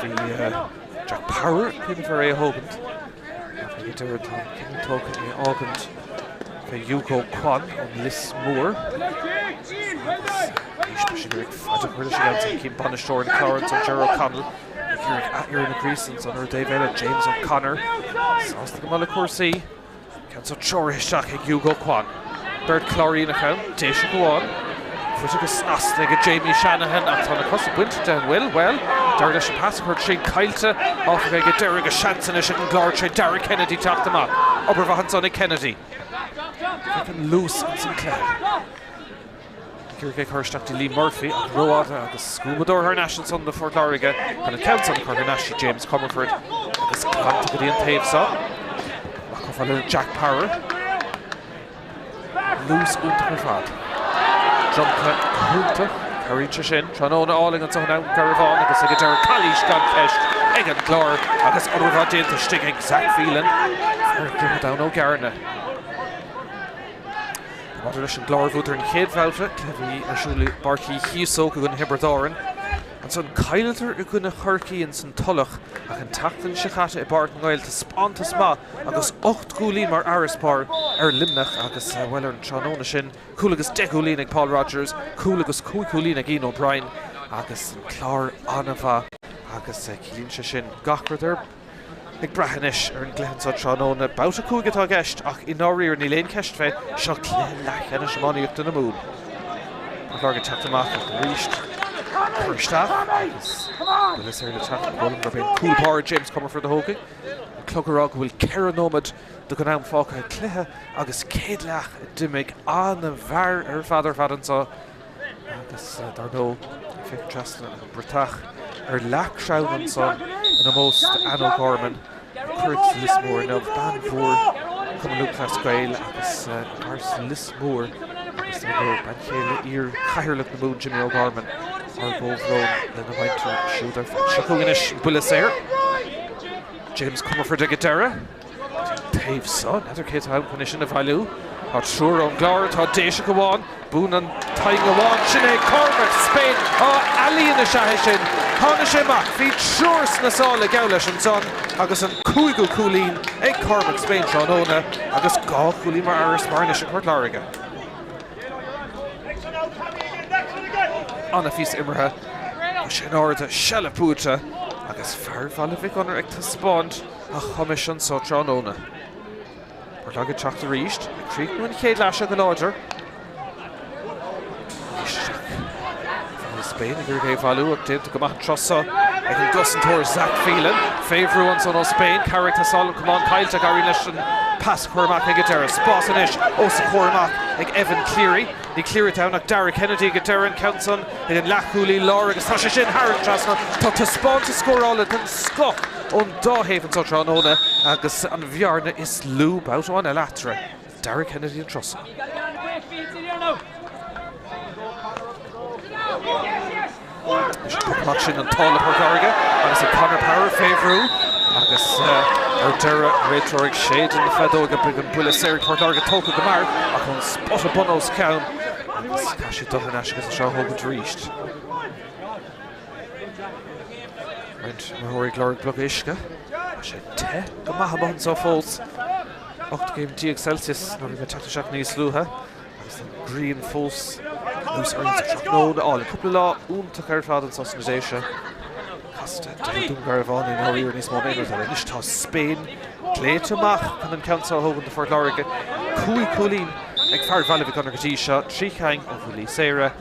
Bhí Jack Power cuimhneamh ar é a thógaint. Ach ag an deireadh tá an cinneadh tógtha é a fhágaint fé Hugo Quan ón Lios Mór. Agus anois beidh sé ag iarraidh faid a chur leis an gceann san. Cím bainisteoir an Chláir ansan Ger O'Connell ag iarraidh ath-iarraidh na gríosa ansan ar an dtaobh eile James O'Connor sásta go maith le cúrsaí. Ceann seo treoraithe isteach ag Hugo Quan. Beirt Chláiríneach ann, Déiseach amháin. Faighte go snasta ag Jamie Shanahan ach tá na cosa bainte de, an bhfuil? Bhuel, D'éirigh leis an pas a chur tríd, caillte, áfach, ag an deireadh agus seans anois ag an gClár tré Darragh Kennedy teacht amach. Obair mhaith ansan ag Kennedy. Féach an luas ins an cluiche. Ag iarraidh é a chur isteach dtí Lee Murphy ach rófhada agus scuabadóir thar n-ais ansan do Phort Láirge chun an ceann san a chur thar n-ais dtí James Comerford agus glanta go dtí an taobh seo. Amach chomh fada le Jack Power. Luas iontach ar fad. Dromchla go hiontach. Cabhraíonn sé sin. Tráthnóna álainn anseo in Abhainn Garbhán agus ag an deireadh calaois gan ceist ag an gClár agus obair mhaith déanta istigh ag Zach Phelan. Fear Dhroichead Abhann ó gCearna. Maidir leis an gClár bhuadar an chéad bhabhta, cluiche a bhí ar siúl i bPáirc Uí Chíosóg i gcoinne Thiobraid Árann. Ansan chailleadar i gcoinne Chorcaí ins an Tulach ach an tseachtain seo caite i bPáirc na nGael taispeántas maith agus 8 gcúilín mar fharasbarr ar Luimneach agus, bhuel, ar an tráthnóna sin, cúl agus 10 gcúilín ag Paul Rogers, cúl agus 5 chúilín ag Ian O'Brien agus an Clár an-mhaith agus ciallaíonn sé sin gach rud ar Ag brath anois ar an gcluiche anseo tráthnóna. Babhta 5 atá i gceist ach i ndáiríre níl aon cheist fé, seo cluiche leathcheannais iománaíochta na Mumhan. Port Láirge ag teacht amach ach arís cur isteach agus buille saor le teacht. Molaim gurb é an cúl báire James Comerford a thógfaidh. An clog ag rá go bhfuil 4 nóiméad de den am fágtha cluiche agus céad leath a d'imigh an-mhear ar fad ar fad anseo. Agus dar ndóigh, ag féachaint trasna an bratach ar leac crann ansan in ómós d'Anne O'Gorman, a cuireadh sa Lios Mór inniu, bean mhór Chumann Lúthchleas Gael agus fear sa Lios Mór agus dar ndóigh, bean chéile iar-chathaoirleach na Mumhan, Jimmy O'Gorman, ár gcomhbhrón lena muintir siúd ar fad. Seo chugainn anois an buille saor. James Comerford ag an deireadh. Taobh so, n'fheadar cé atá ann chun é sin a bhailiú. Tá triúr ón gClár, tá Déiseach amháin, buann an t-aghaidh amháin, sin é Cormac Spain. Á, ealaíon is ea é sin. Tháinig sé amach, bhí triúr sna sála geall leis ansan agus an cúigiú cúilín ag Cormac Spain tráthnóna agus dhá chúilín mar fharasbarr anois ag Port Láirge. Ana-phíosa imeartha, tá sé in airde, seilbh buaite agus fear Bhaile Mhic Gonair ag taispeáint a chumais anso tráthnóna. Port Láirge ag teacht arís, ag críochnú an chéad leath seo go láidir. Isteach. Spain ag iarraidh é a bhailiú ach déanta go maith an turas seo ag an gcosantóir Zach Phelan. Fé bhrú ansan ó Spain, cabhair ag teastáil an camán caillte ach éiríonn leis an pas a chur amach ag an deireadh. Spás anois os a chomhair amach ag Evan Cleary. Ní Cleary atá ann ach Darragh Kennedy ag an deireadh, an ceann san ag an leathchúlaí láir agus tá sé sin thar an trasnán. Tá taispeántas scórála den scoth ón dá thaobh anseo tráthnóna agus an bhearna is lú babhta amháin eile eatarthu. Darragh Kennedy an turas seo. Leis an bpoc amach sin an t-ádh le Port Láirge agus ag Conor Power fé bhrú agus ar deireadh réiteoir ag séideadh na feadóige beidh an buille saor ag Port Láirge tógtha go mear ach ón spota bun os cionn agus caithfidh siad dul thar n-ais agus é seo a thógaint arís. Roinnt imreoirí ag lorg glug uisce. Tá sé te go maith amuigh anseo fós. 18 gcéim Celsius nuair a bhí mé ag teacht isteach níos luaithe. Agus an ghrian fós anuas orainn sa tráthnóna álainn. Cúpla lá iontach ar fad anseo sna Déise. Casta do Dún Garbhán i ndáiríre níos mó ná aon rud eile. Anois tá Spain glaoite amach chun an ceann seo a thógaint do Phort Láirge. Cúig chúilín ag fear Bhaile Mhic Gonair go dtí seo, trí cheann ó bhuillí saora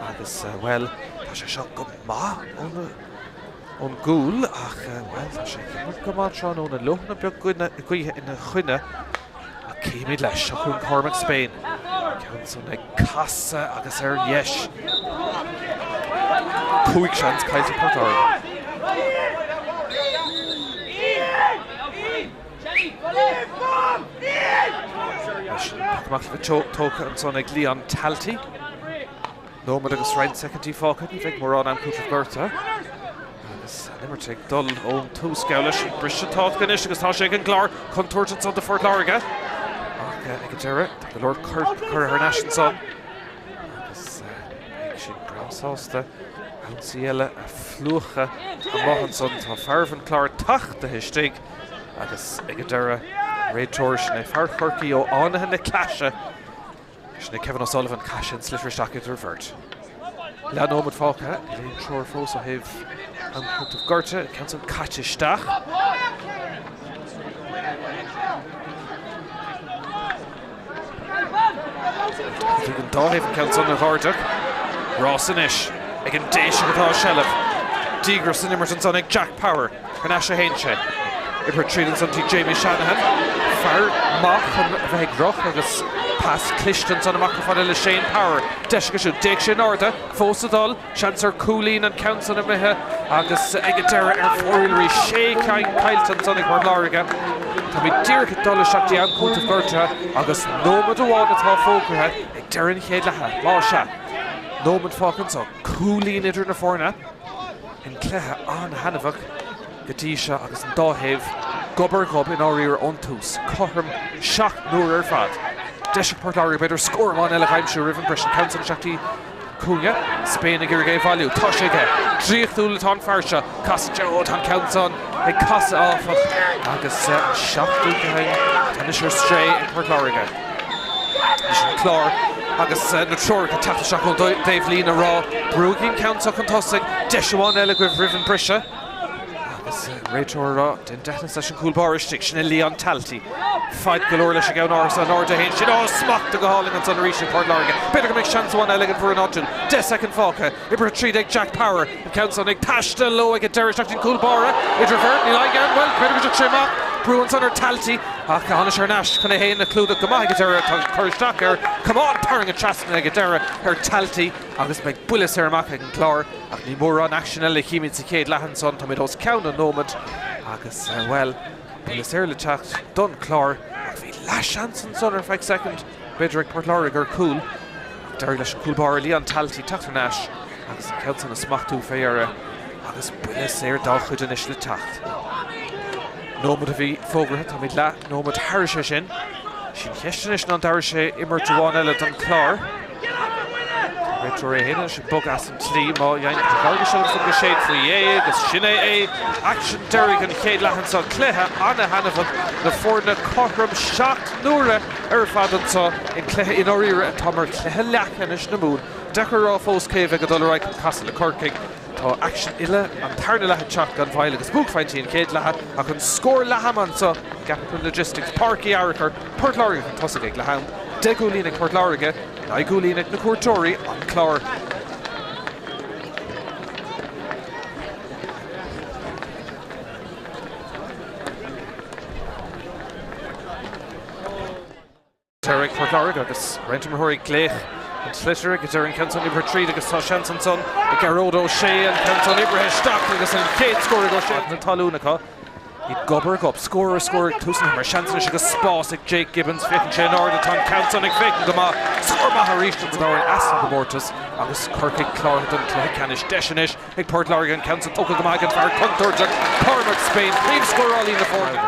agus, bhuel, tá sé seo go maith ón gcúl ach, bhuel, tá sé ag imirt go maith tráthnóna. Leoithne beag gaoithe ina choinne. Ach cífimid leis. Seo chugainn Cormac Spain. Ceann san ag casadh agus ar dheis. Cúig seans caillte ag Port Láirge. Leis an poc amach le bheith tógtha ansan ag Leon Talty. Nóiméad agus roinnt soicindí fágtha, ní bheidh mórán am cúitimh gorta agus an imirt ag dul ón tús. Geall leis an briseadh tábhachtach anois agus tá sé ag an gClár, contúirt ansan do Phort Láirge ach ag an deireadh tá go leor coirp curtha thar n-ais ansan agus beidh siad breá sásta ionsaí eile a phlúchadh amuigh ansan. Tá fear an Chláir tachtaithe istigh agus ag an deireadh an réiteoir, sin é fear Chorcaí ó Fhánaithe na Claise, Sin é Kevin O'Sullivan, chaith sé an sliotar isteach idir an bheirt. Leathnóiméad fágtha, níl aon treoir fós ó thaobh am cúitimh gorta, an ceann san caite isteach. Tugann an dá thaobh an ceann san a ghairdeach. Rás anois ag an Déiseach atá i seilbh. Díograis san imirt ansan ag Jack Power. Thar n-ais a théann sé. Oibrithe tríd ansan dtí Jamie Shanahan. Fear maith chun a bheith ag rith agus pas cliste ansan amach chomh fada le Shane Power. Deis aige siúd. D'fhéach sé in airde. Fós ag dul. Seans ar chúilín an ceann san imithe agus ag an deireadh ar fóraoil arís. Sé cheann caillte ansan ag Port Láirge. Táimid díreach ag dul isteach dtí am cúitimh gortaithe agus nóiméad amháin atá fógraithe ag deireadh an chéad leatha. Más ea, nóiméad fágtha anso. Cúilín idir na foirne. An cluiche an-thaitneamhach go dtí seo agus an dá thaobh gob ar ghob i ndáiríre ón tús. Cothrom 7 n-uaire ar fad. Deis ag Port Láirge b'fhéidir scór amháin eile a aimsiú roimh an briseadh. An ceann san isteach dtí cúinne. Spain ag iarraidh é a bhailiú. Tá sé aige. Draíochtúil atá an fear seo. Casann sé. Ó, tá an ceann san ag casadh áfach agus an seachtú ceann atá anois ar strae ag Port Láirge. Anois an Clár agus na treoracha ag teacht isteach ón dtaobhlíne ag rá, brúigí an ceann seo chun tosaigh, deis amháin eile agaibh roimh an briseadh. Agus an réiteoir ag rá, déan deithneas leis an gcúl báire istigh, sin é Leon Talty. Fad go leor leis an gceann áirithe in airde a théann sin. Ó, smachtaithe go hálainn ansan arís ag Port Láirge. B'fhéidir go mbeidh seans amháin eile ag an bhfoireann áitiúil. 10 soicind fágtha. Oibrithe tríd ag Jack Power. An ceann san ag taisteal leo ag an deireadh isteach dtí'n cúl báire. Idir bheirt, níl aon ghean, bhuel, b'fhéidir go dtiocfaidh sé amach. Brú ansan ar Talty ach tháinig sé thar n-ais chun é féin a chlúdach go maith ag an deireadh. Tá cur isteach ar camán tarraingthe trasna ag an deireadh ar Talty agus beidh buille saor amach ag an gClár ach ní mórán aicsean eile a chímid sa chéad leath ansan. Táimid os cionn an nóiméad agus, bhuel, buille saor le teacht don Chlár ach bhí leathsheans ansan ar feadh soicind, b'fhéidir ag Port Láirge ar chúl ach d'éirigh leis an gcúl báire Leon Talty teacht thar n-ais agus an ceann san a smachtú fé dheireadh agus buille saor dá chuid anois le teacht. Nóiméad a bhí fógraithe, táimid leath nóiméad thairis é sin. Is í an cheist anois ná an dtabharfaidh sé imirt amháin eile don Chlár. Tá an réiteoir é féin anois ag bogadh as an tslí má dhéanann Port Láirge seilbh san go séidfí é agus sin é é. Aicsean deiridh an chéad leath anseo. Cluiche ana-thaitneamhach, na foirne cothrom 7 n-uaire ar fad anseo in cluiche i ndáiríre atá mar chluiche leathcheannais na Mumhan. Deacair a rá fós cé a bheidh ag dul ar aghaidh chun casadh le Corcaigh. Tá aicsean uile an tarna leath ag teacht gan mhoill agus buaicphointí an chéad leatha ach an scór leath-ama anseo i gCapital Logistics, Páirc Uí Fhearchair, Port Láirge chun tosaigh ag leath-am. 10 gcúilín ag Port Láirge, 9 gcúilín ag na cuairteoirí, An Clár. Tar ag Port Láirge agus roinnt imreoirí ag glaoch an tsliotair ag deireadh an ceann san oibrithe tríd agus tá seans ansan ag Gearóid Ó Sé an ceann san oibrithe isteach agus an chéad scór ag Ó Sé. Na talún acu iad gob ar ghob, scór ar scór ag tús na himeartha. Seans anois agus spás ag Jake Gibbons, féachann sé in airde, tá an ceann san ag féachaint go maith. Scór maith arís don fhoireann as an gcomórtas agus Corcaigh cláraithe don chluiche ceannais. Deis anois ag Port Láirge an ceann san tógtha go maith ag an bhfear contúirteach Cormac Spain, príomhscórálaí na foirne.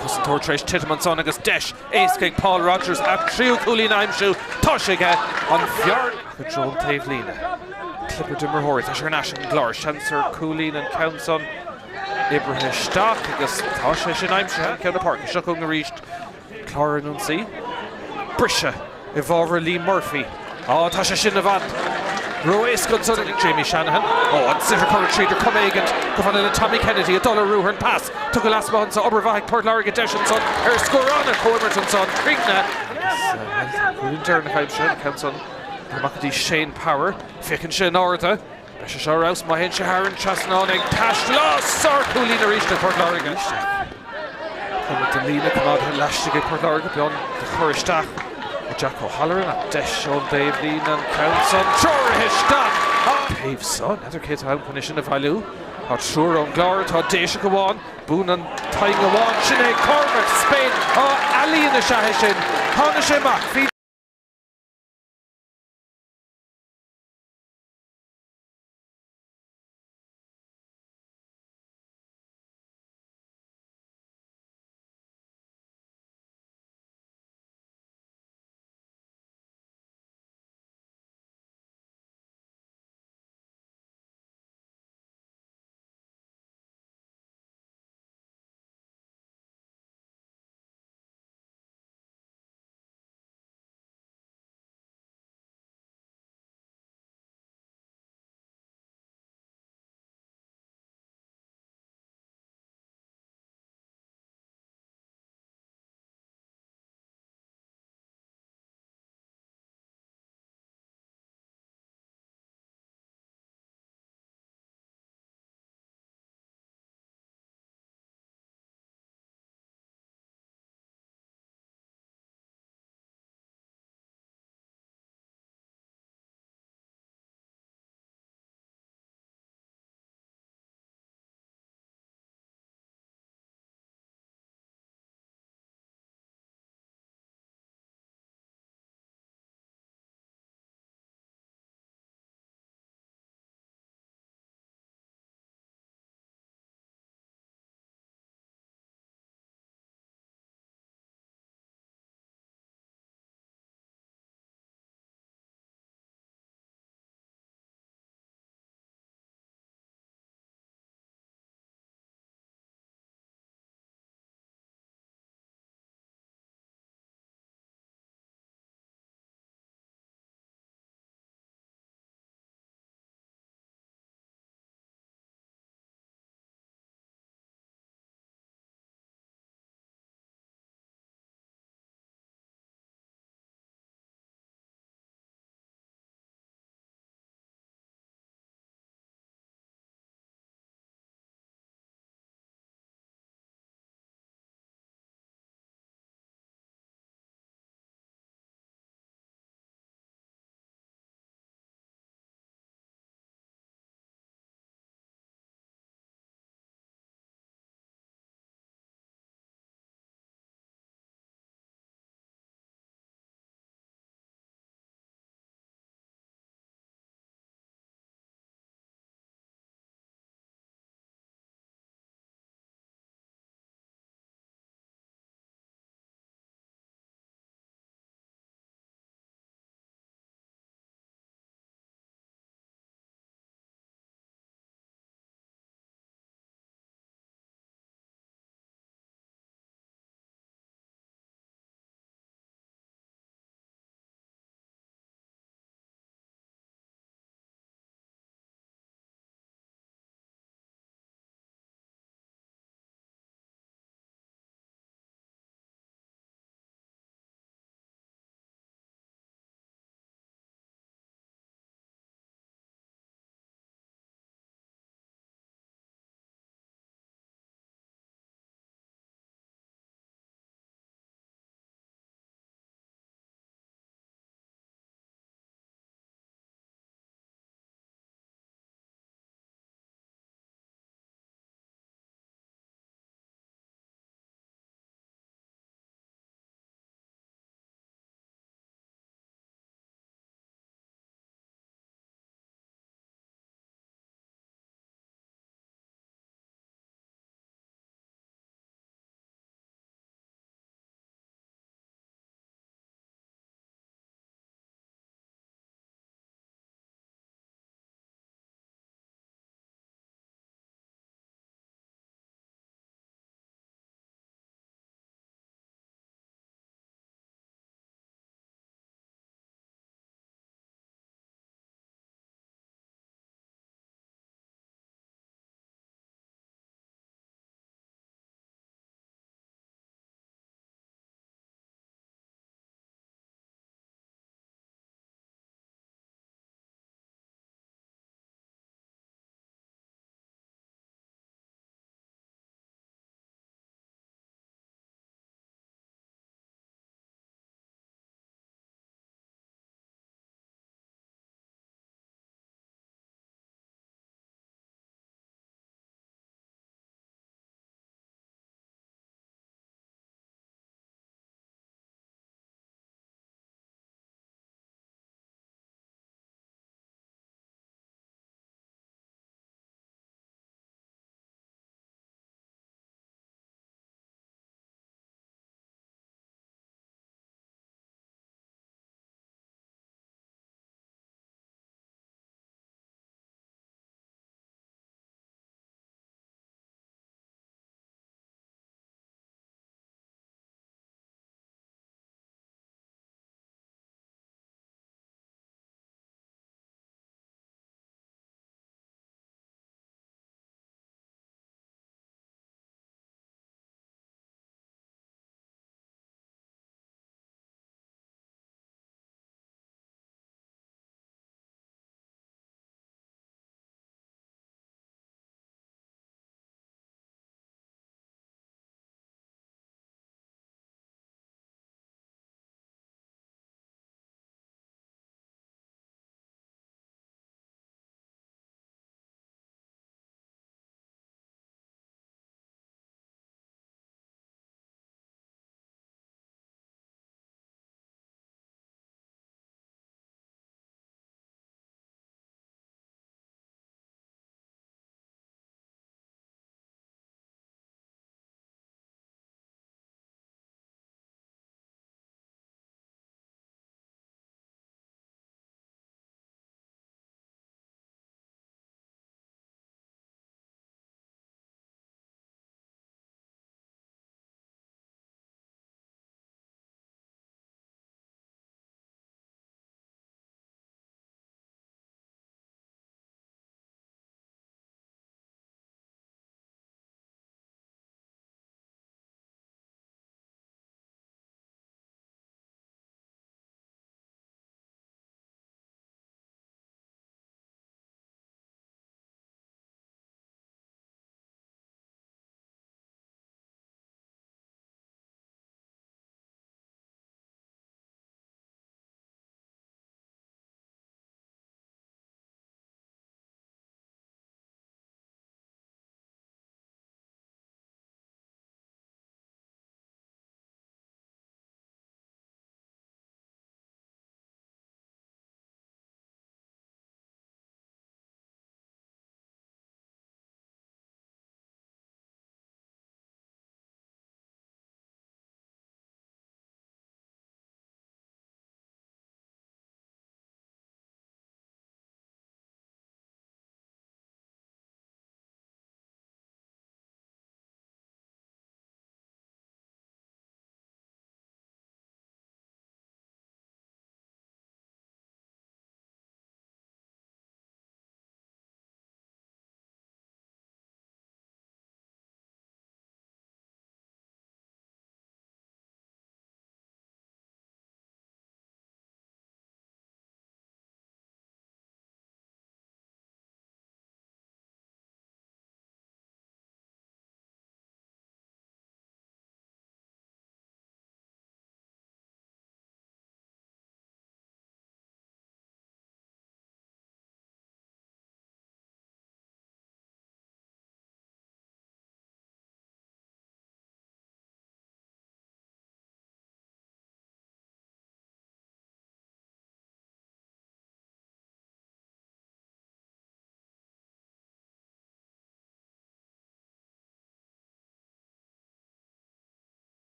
Cosantóir tar éis titim ansan agus deis éasca ag Paul Rogers a thríú cúilín a aimsiú. Tá sé aige an bhearna i dtreo an taobhlíne. Clipear d'imreoirí. Tá sé thar n-ais ag an gClár. Seans ar chúilín an ceann san oibrithe isteach agus tá sé sin aimsithe. Ceann na páirce. Seo chugainn arís. Clár ar an ionsaí. Briseadh i bhfabhar Liam Murphy. Á, tá sé sin i bhfad ró-éasca ansan ag Jamie Shanahan. Ó, an sliotar curtha tríd ar chuma éigint chomh fada le Tommy Kennedy ag dul ar ruathar an pas. Tugtha lasmuigh anso, obair mhaith ag Port Láirge deis ansan ar scór an-chomhimirt ansan. Críochnaithe. Agus, bhuel, tá an cúilín deireanach aimsithe, an ceann san amach go dtí Shane Power. Féachann sé in airde. Beidh sé seo ar fheabhas má théann sé thar an trasnán ag taisteal. Á, sárchúilín arís ag Port Láirge. Cuma den líne coimeádtha laistigh ag Port Láirge. Beagán de chur isteach ó Jack O'Halloran ach deis ón dtaobhlíne an ceann san treoraithe isteach. Taobh san, n'fheadar cé atá ann chun é sin a bhailiú. Tá triúr ón gClár, tá Déiseach amháin, Buann an t-aghaidh amháin. Sin é Cormac Spain. Á, ealaíon is ea é sin. Tháinig sé amach. Bhí.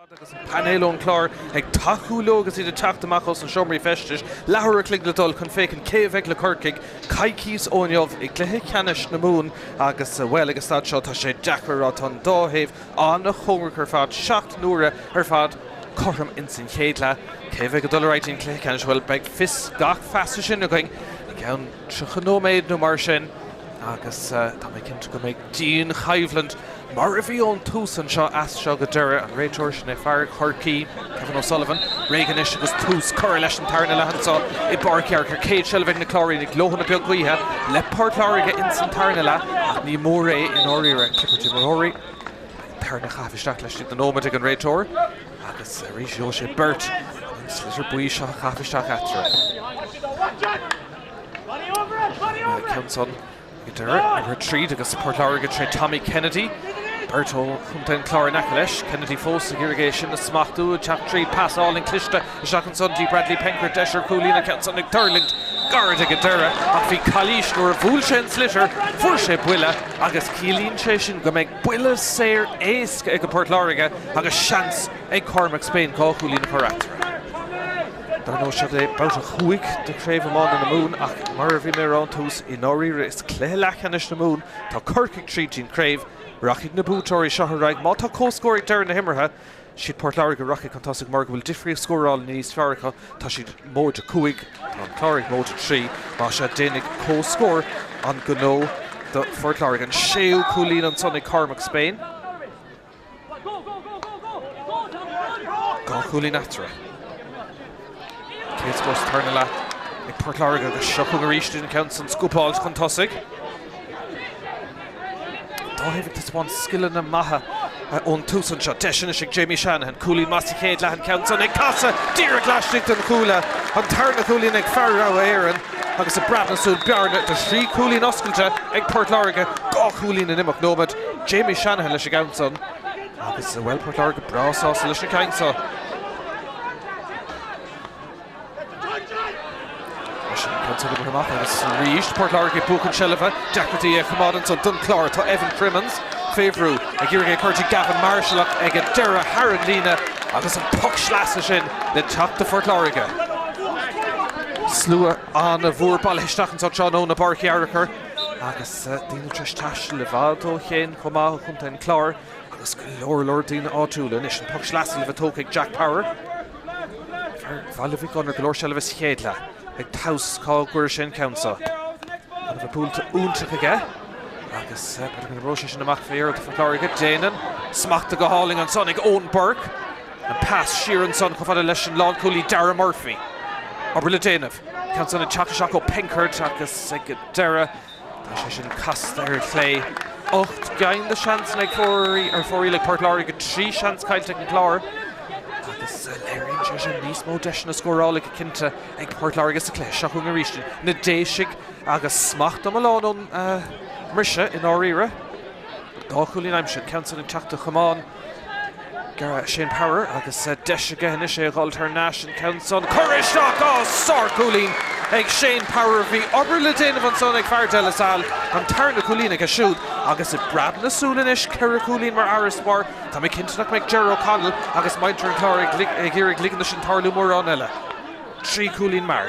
Agus an painéal ón Chlár ag tacú leo agus iad ag teacht amach ós na seomraí feistis, leathuair a chloig le dul chun féachaint cé a bheidh le Corcaigh coicíos ó inniu i gcluiche ceannais na Mumhan agus, bhuel, ag an staid seo tá sé deacair a rá, tá an dá thaobh an-chóngarach ar fad, 7 n-uaire ar fad cothrom ins an chéad leath. Cé a bheidh ag dul ar aghaidh dtí'n cluiche ceannais? Bhuel, beidh fios gach feasa sin againn i gceann 30 nóiméad nó mar sin agus tá mé cinnte go mbeidh dianchoimhlint mar a bhí ón tús anseo as seo go deireadh. An réiteoir, sin é fear Chorcaí, Kevin O'Sullivan, réidh anois agus tús curtha leis an tarna leath anseo i bPáirc Uí Fhearchair. Céad seilbh ag na Cláirínigh, leoithne beag gaoithe le Port Láirge ins an tarna leath ach ní mór é i ndáiríre. Clip d'imreoirí. Beidh an tarna chaitheamh isteach laistigh de nóiméad ag an réiteoir agus arís gheobhaidh sé beirt an sliotar buí seo a chaitheamh isteach eatarthu. An ceann san ag deireadh imithe tríd agus Port Láirge tré Tommy Kennedy. Beirt ó chontae an Chláir in aice leis. Kennedy fós ag iarraidh é sin a smachtú, ag teacht tríd, pas álainn cliste isteach ansan dtí Bradley Penkert, deis ar chúilín, an ceann san ag tuirlingt gairid ag an deireadh ach bhí calaois nuair a bhuail sé an sliotar, fuair sé buille agus ciallaíonn sé sin go mbeidh buille saor éasca ag Port Láirge agus seans ag Cormac Spain 2 chúilín a chur eatarthu. Dar ndóigh, seo é babhta 5 de Chraobh Iomána na Mumhan ach mar a bhí mé a rá ón tús, i ndáiríre is cluiche leathcheannais na Mumhan. Tá Corcaigh tríd dtí'n craobh. Rachaidh na buaiteoirí seo ar aghaidh. Má tá comhscór ag deireadh na himeartha, siad Port Láirge a rachaidh chun tosaigh mar go bhfuil difríocht scórála níos fearr acu. Tá siad móide 5, tá an Clár ag móide 3. Más ea, déanfaidh comhscór an gnó do Phort Láirge. An séú cúilín ansan ag Cormac Spain. 2 chúilín eatarthu. Céad scór sa tarna leath ag Port Láirge agus seo chugainn arís an ceann san scuabáilte chun tosaigh. Dá thaobh ag taispeáint scileanna maithe ón tús anseo. Deis anois ag Jamie Shanahan. Cúilín maith sa chéad leath an ceann san ag casadh díreach laistigh den chuaille. An tarna cúilín ag fear rogha Éireann agus ag breathnú súil bearna de thrí chúilín oscailte ag Port Láirge. 2 chúilín in imeacht nóiméad. Jamie Shanahan leis an gceann san agus, bhuel, Port Láirge breá sásta leis an gceann seo. Leis an gceann san imithe amach agus arís Port Láirge ag buachan seilbhe, deacrachtaí a choimeád ansan don Chlár. Tá Evan Crimmins fé bhrú ag iarraidh é a chur dtí Gavin Marshall ach ag an deireadh thar an líne agus an poc sleasa sin le teacht do Phort Láirge. Slua an-mhór bailithe isteach anso tráthnóna i bPáirc Uí Fhearchair agus daoine tar éis taisteal i bhfad ó chéin chomh maith ó chontae an Chláir agus go leor leor daoine áitiúla. Anois an poc sleasa le bheith tógtha ag Jack Power. Fear Bhaile Mhic Gonair go leor seilbhe sa chéad leath. Ag tomhas cá gcuirfidh sé an ceann seo. Chun a bheith buailte iontach aige agus b'fhéidir go n-oibreoidh sé sin amach fé dheireadh do Phort Láirge. Déanann. Smachta go hálainn ansan ag Eoin Burke. An pas siar ansan chomh fada leis an lánchúlaí Darragh Murphy. Obair le déanamh. Ceann san ag teacht isteach ó Penkert agus ag deireadh tá sé sin casta ar chlé. 8 gceann de sheansanna ag ar fóraoil ag Port Láirge, 3 seans caillte ag an Clár agus léiríonn sé sin níos mó deiseanna scórála go cinnte ag Port Láirge sa chluiche seo chugainn arís. Na Déisigh agus smacht iomlán ón mbriseadh i ndáiríre. 2 chúilín aimsithe, an ceann san ag teacht do chamán. Shane Power agus deis aige anois é a dhul thar n-ais an ceann san. Curtha isteach! Á, sár-chúilín ag Shane Power. Bhí obair le déanamh ansan ag fear De La Salle. An tarna cúilín aige siúd agus ag breab na súl anois, 4 chúilín mar fharasbarr. Tá mé cinnte nach mbeidh Ger O'Connell agus muintir an Chláir ag iarraidh ligean do sin tarlú mórán eile. 3 chúilín mar.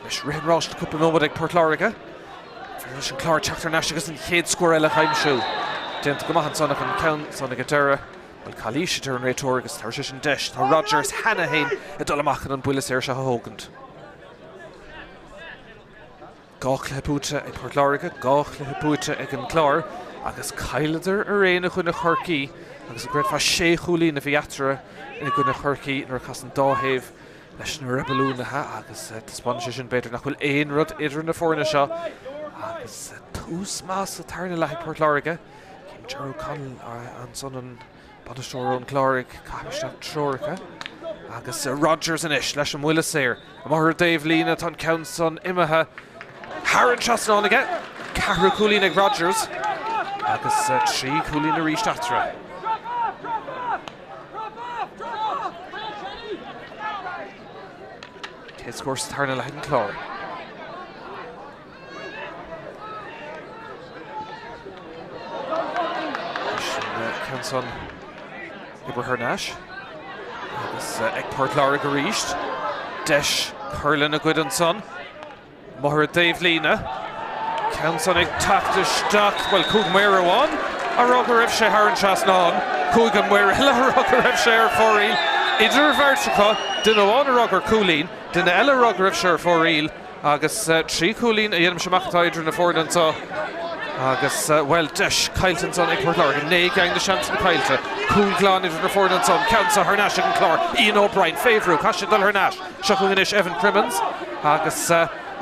Anois rith an ráis le cúpla nóiméad ag Port Láirge. Féidir leis an Clár teacht thar n-ais agus an chéad scór eile a aimsiú. Déanta go maith ansan ach an ceann san ag an deireadh, bhuel, calaois a deir an réiteoir agus tabharfaidh sé sin deis. Tá Rodgers cheana féin ag dul amach chun an buille saor seo a thógaint. 2 chluiche buaite ag Port Láirge, 2 chluiche buaite ag an gClár agus chailleadar araon i gcoinne Chorcaí agus an gcreidfeá sé chúilín a bhí eatarthu i gcoinne Chorcaí nuair a chas an dá thaobh leis na reibiliúnaithe agus taispeánann sé sin b'fhéidir nach bhfuil aon rud idir na foirne seo agus tús maith sa tarna leath ag Port Láirge. Cím Ger O'Connell ansan an bainisteoir ón gClár ag caitheamh isteach treoracha agus Rodgers anois leis an mbuille saor. Amuigh ar an dtaobh líne tá an ceann san imithe thar an trasnán aige. Ceathrú cúilín ag Rodgers agus 3 chúilín arís eatarthu. Céad scór sa tarna leath ag an Clár. Ceann san oibrithe thar n-ais agus ag Port Láirge arís. Deis cur lena gcuid ansan. Amuigh ar an dtaobhlíne. Ceann san ag teacht isteach. Bhuel, chuaigh maor amháin a rá go raibh sé thar an trasnán. Chuaigh an maor eile a rá go raibh sé ar fóraoil. Idir an bheirt acu, duine amháin a rá gur cúilín, duine eile a rá go raibh sé ar fóraoil. Agus 3 chúilín a dhéanaimse amach atá idir na foirne anseo. Agus, bhuel, deis caillte ansan ag Port Láirge. 9 gceann de seansanna caillte. Cúl glan idir na foirne ansan. Ceann seo thar n-ais ag an Clár. Ian O'Brien fé bhrú. Caithfidh sé dul thar n-ais. Seo chugainn anois Evan Crimmins. Agus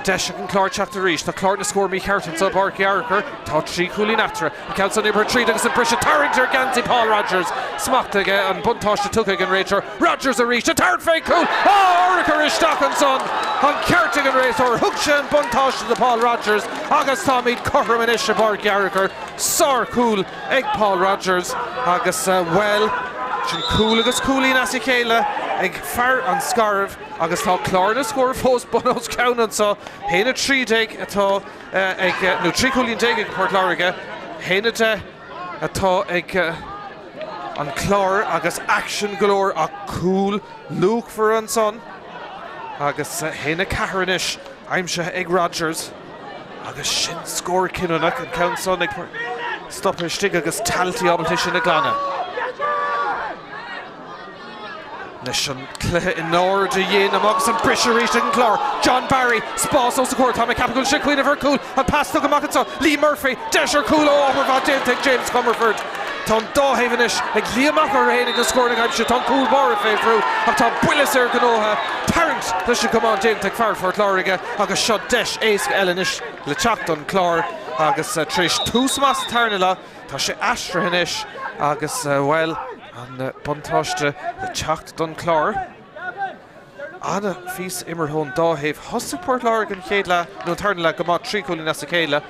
deis ag an Clár teacht arís. Tá clár na scór mícheart anseo i bPáirc Uí Fhearchair. Tá 3 chúilín eatarthu. An ceann san oibrithe tríd agus an briseadh tarraingthe ar gheansaí Paul Rogers. Smacht aige, an buntáiste tugtha ag an réiteoir. Rogers arís, an tarraingt fén gcúl! Á! Urchar isteach ansan! An ceart ag an réiteoir, thug sé an buntáiste do Paul Rogers agus táimid cothrom anois i bPáirc Uí Fhearchair. Sár-chúl ag Paul Rogers agus, bhuel, sin cúl agus cúilín as a chéile ag fear an Scairbh agus tá clár na scór fós bun os cionn anso. 1-13 atá ag, nó 13 cúilín ag Port Láirge, 1-10 atá ag an Clár agus aicsean go leor ach cúl luachmhar ansan agus 1-4 anois aimsithe ag Rogers agus sin scór cinniúnach, an ceann san ag stopadh istigh agus Talty ábalta sin a ghlanadh. Leis an cluiche in airde a dhéanamh agus an briseadh arís ag an Clár. John Barry, spás os a chomhair, tá mé ag ceapadh go bhfuil sé ag cuimhneamh ar chúl, an pas tugtha amach anseo, Lee Murphy, deis ar chúl ó obair mhaith déanta ag James Comerford. Tá an dá thaobh anois ag luí amach orthu féin ag na scóranna a aimsiú, tá an cúl báire fé bhrú ach tá buille saor gnóthaithe, tarraingt leis an gcamán déanta ag fear Phort Láirge agus seo deis éasca eile anois le teacht don Chlár agus tar éis tús maith sa tarna leath, Tá sé aistrithe anois agus, bhuel, an buntáiste le teacht don Chlár. Ana-phíosa imeartha ón dá thaobh. Thosaigh Port Láirge an chéad leath, nó an tarna leath, go maith, 3 chúilín as a chéile,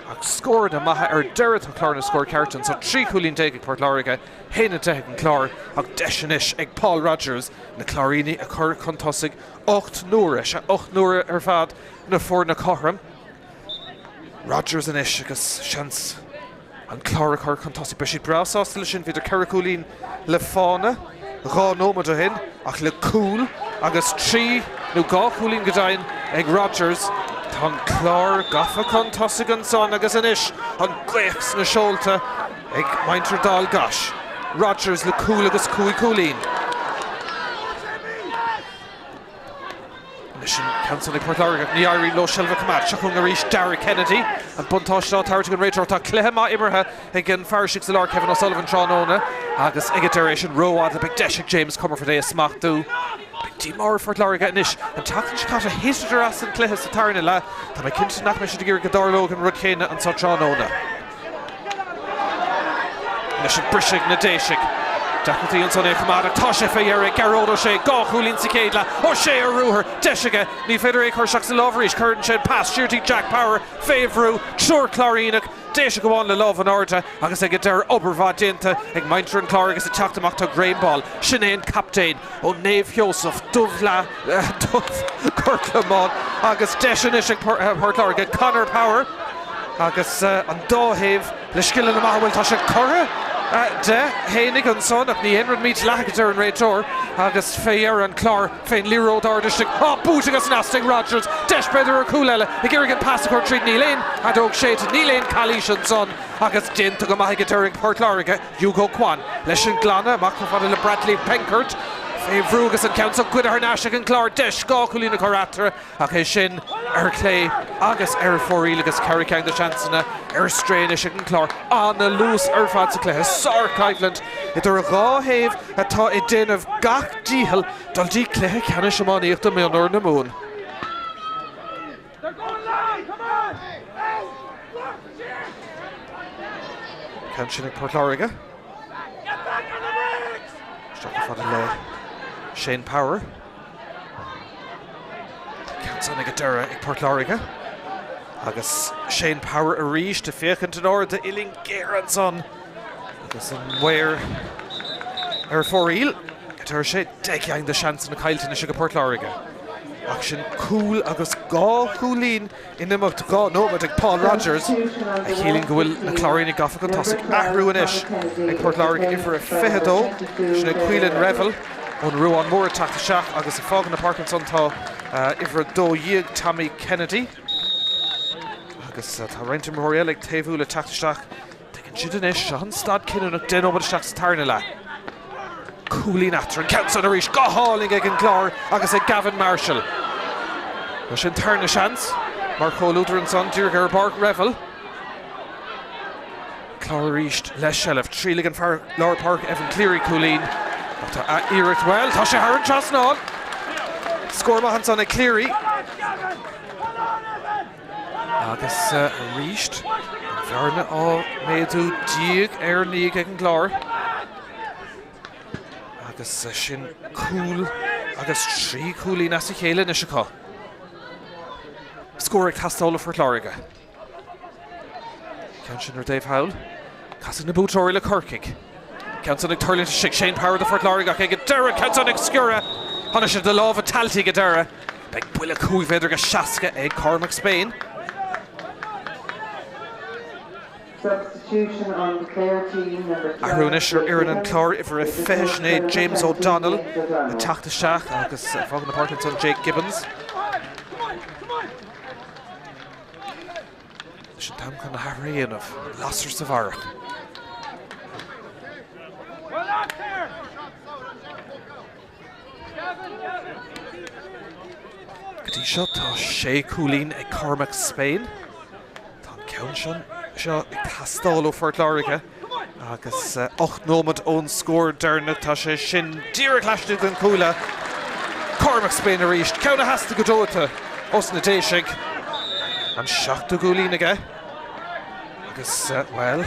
ach scóranna maithe ar deireadh. Tá clár na scór ceart anseo, 13 chúilín ag Port Láirge, 1-10 ag an Clár, ach deis anois ag Paul Rogers na Cláirínigh a chur chun tosaigh 8 n-uaire, sea, 8 n-uaire ar fad na foirne cothrom. Rogers anois agus seans an Clár a chur chun tosaigh. Beidh siad breá sásta leis sin. Bhíodar 4 chúilín le fána 2 nóiméad ó shin ach le cúl agus 3 nó 2 chúilín go deimhin ag Rogers, tá an Clár gafa chun tosaigh ansan agus anois an ghaoth sna seolta ag muintir Dhál gCais. Rogers le cúl agus 5 chúilín. Anois an ceann san ag Port Láirge ach ní éiríonn leo seilbh a choimeád. Seo chugainn arís Darragh Kennedy. An buntáiste á tabhairt ag an réiteoir. Tá cluiche maith imeartha ag an fear istigh sa lár, Kevin O'Sullivan tráthnóna agus ag an deireadh é sin rófhada. Beidh deis ag James Comerford é a smachtú. Beidh díomá ar Phort Láirge anois. An tseachtain seo caite thiteadar as an gcluiche sa tarna leath. Tá mé cinnte nach mbeidh siad ag iarraidh go dtarlódh an rud céanna anseo tráthnóna. Anois an briseadh ag na Déisigh. Deacrachtaí ansan é a choimeád ach tá sé fé dheireadh ag Gearóid Ó Sé. 2 chúilín sa chéad leath. Ó Sé ar ruathar. Deis aige. Ní féidir é a chur isteach sa lámh arís. Cuireann sé an pas siar dtí Jack Power fé bhrú. Triúr Cláiríneach. Déiseach amháin le lámh in airde agus ag an deireadh obair mhaith déanta ag muintir an Chláir agus ag teacht amach tá Graham Ball. Sin é an captaen ó Naomh Sheosamh Dubh Leath Dubh Corcla Bán agus deis anois ag Port Láirge Conor Power agus an dá thaobh le scileanna maithe bhuel tá sé curtha de fhéinig ansan ach ní haon rud mídhleathach a deir an réiteoir agus fé dheireadh an Clár fén liathróid ard istigh á buaite go snasta ag Rogers deis b'fhéidir ar chúl eile ag iarraidh an pas a chur tríd níl aon fheadóg séidte níl aon calaois ansan agus déanta go maith ag an deireadh ag Port Láirge. Hugo Quan leis an glanadh amach chomh fada le Bradley Penkert fé bhrú agus an ceann seo goidte thar n-ais ag an gClár. Deis 2 chúilín a chur eatarthu ach é sin ar chlé agus ar fóraoil agus 4 ceann de sheansanna ar strae anois ag an gClár. Ana-luas ar fad sa chluiche. Sár-choimhlint idir an dhá thaobh atá ag déanamh gach dícheall dul dtí cluiche ceannais iománaíochta mionúir na Mumhan. Ceann sin ag Port Láirge. Isteach chomh fada le Shane Power. Ceann san ag an deireadh ag Port Láirge. Agus Shane Power arís ag féachaint in airde uillinn géar ansan. Agus an maor ar fóraoil. Deir sé 10 gceann de seansanna caillte anois ag Port Láirge. Ach sin cúl agus 2 chúilín in imeacht 2 nóiméad ag Paul Rogers, a chiallaíonn go bhfuil na Cláirínigh gafa chun tosaigh. Athrú anois ag Port Láirge, uimhir a 22, sin é Caolan Revell ón Ruán Mór ag teacht isteach agus ag fágáil na páirce ansan tá uimhir a 12, Tommy Kennedy. Agus tá roinnt imreoirí eile ag taobhú le teacht isteach. Tuigeann siad anois, seo an staid cinniúnach, 10 nóiméad isteach sa tarna leath. Cúilín eatarthu, an ceann san arís, go hálainn ag an gClár agus ag Gavin Marshall. Bhuel sin tarna seans mar chomhluadar ansan, díreach ar an bpáirc, Revell. Clár arís le seilbh. Thriail an fear lár páirce Evan Cleary cúilín ach tá a iarracht, bhuel, tá sé thar an trasnán! Scór maith ansan ag Cleary. Agus arís, an bhearna á méadú diaidh ar ndiaidh ag an gClár. Agus sin cúl agus 3 chúilín as a chéile anois acu. Scór ag teastáil ó Phort Láirge. Ceann sin ar an dtaobh thall. Casfaidh na buaiteoirí le Corcaigh. Ceann san ag tuirlingt istigh. Shane Power do Phort Láirge ach ag an deireadh ceann san ag sciorradh. Tháinig sé de lámha Talty ag an deireadh. Beidh buille 5 mhéadar go 60 ag Cormac Spain. Athrú anois ar fhoireann an Chláir, uimhir a 20, sin é James O'Donnell ag teacht isteach agus ag fágáil na páirce ansan Jake Gibbons. Anois an t-am chun na hathruithe a dhéanamh. Lasair sa bharrach. Go dtí seo tá sé chúilín ag Cormac Spain. Tá an ceann seo ag teastáil ó Phort Láirge. Agus 8 nóiméad ón scór deireanach, tá sé sin díreach laistigh den chuaille. Cormac Spain arís, ceann a theastaigh go dóite os na Déisigh. An seachtú cúilín aige. Agus, bhuel,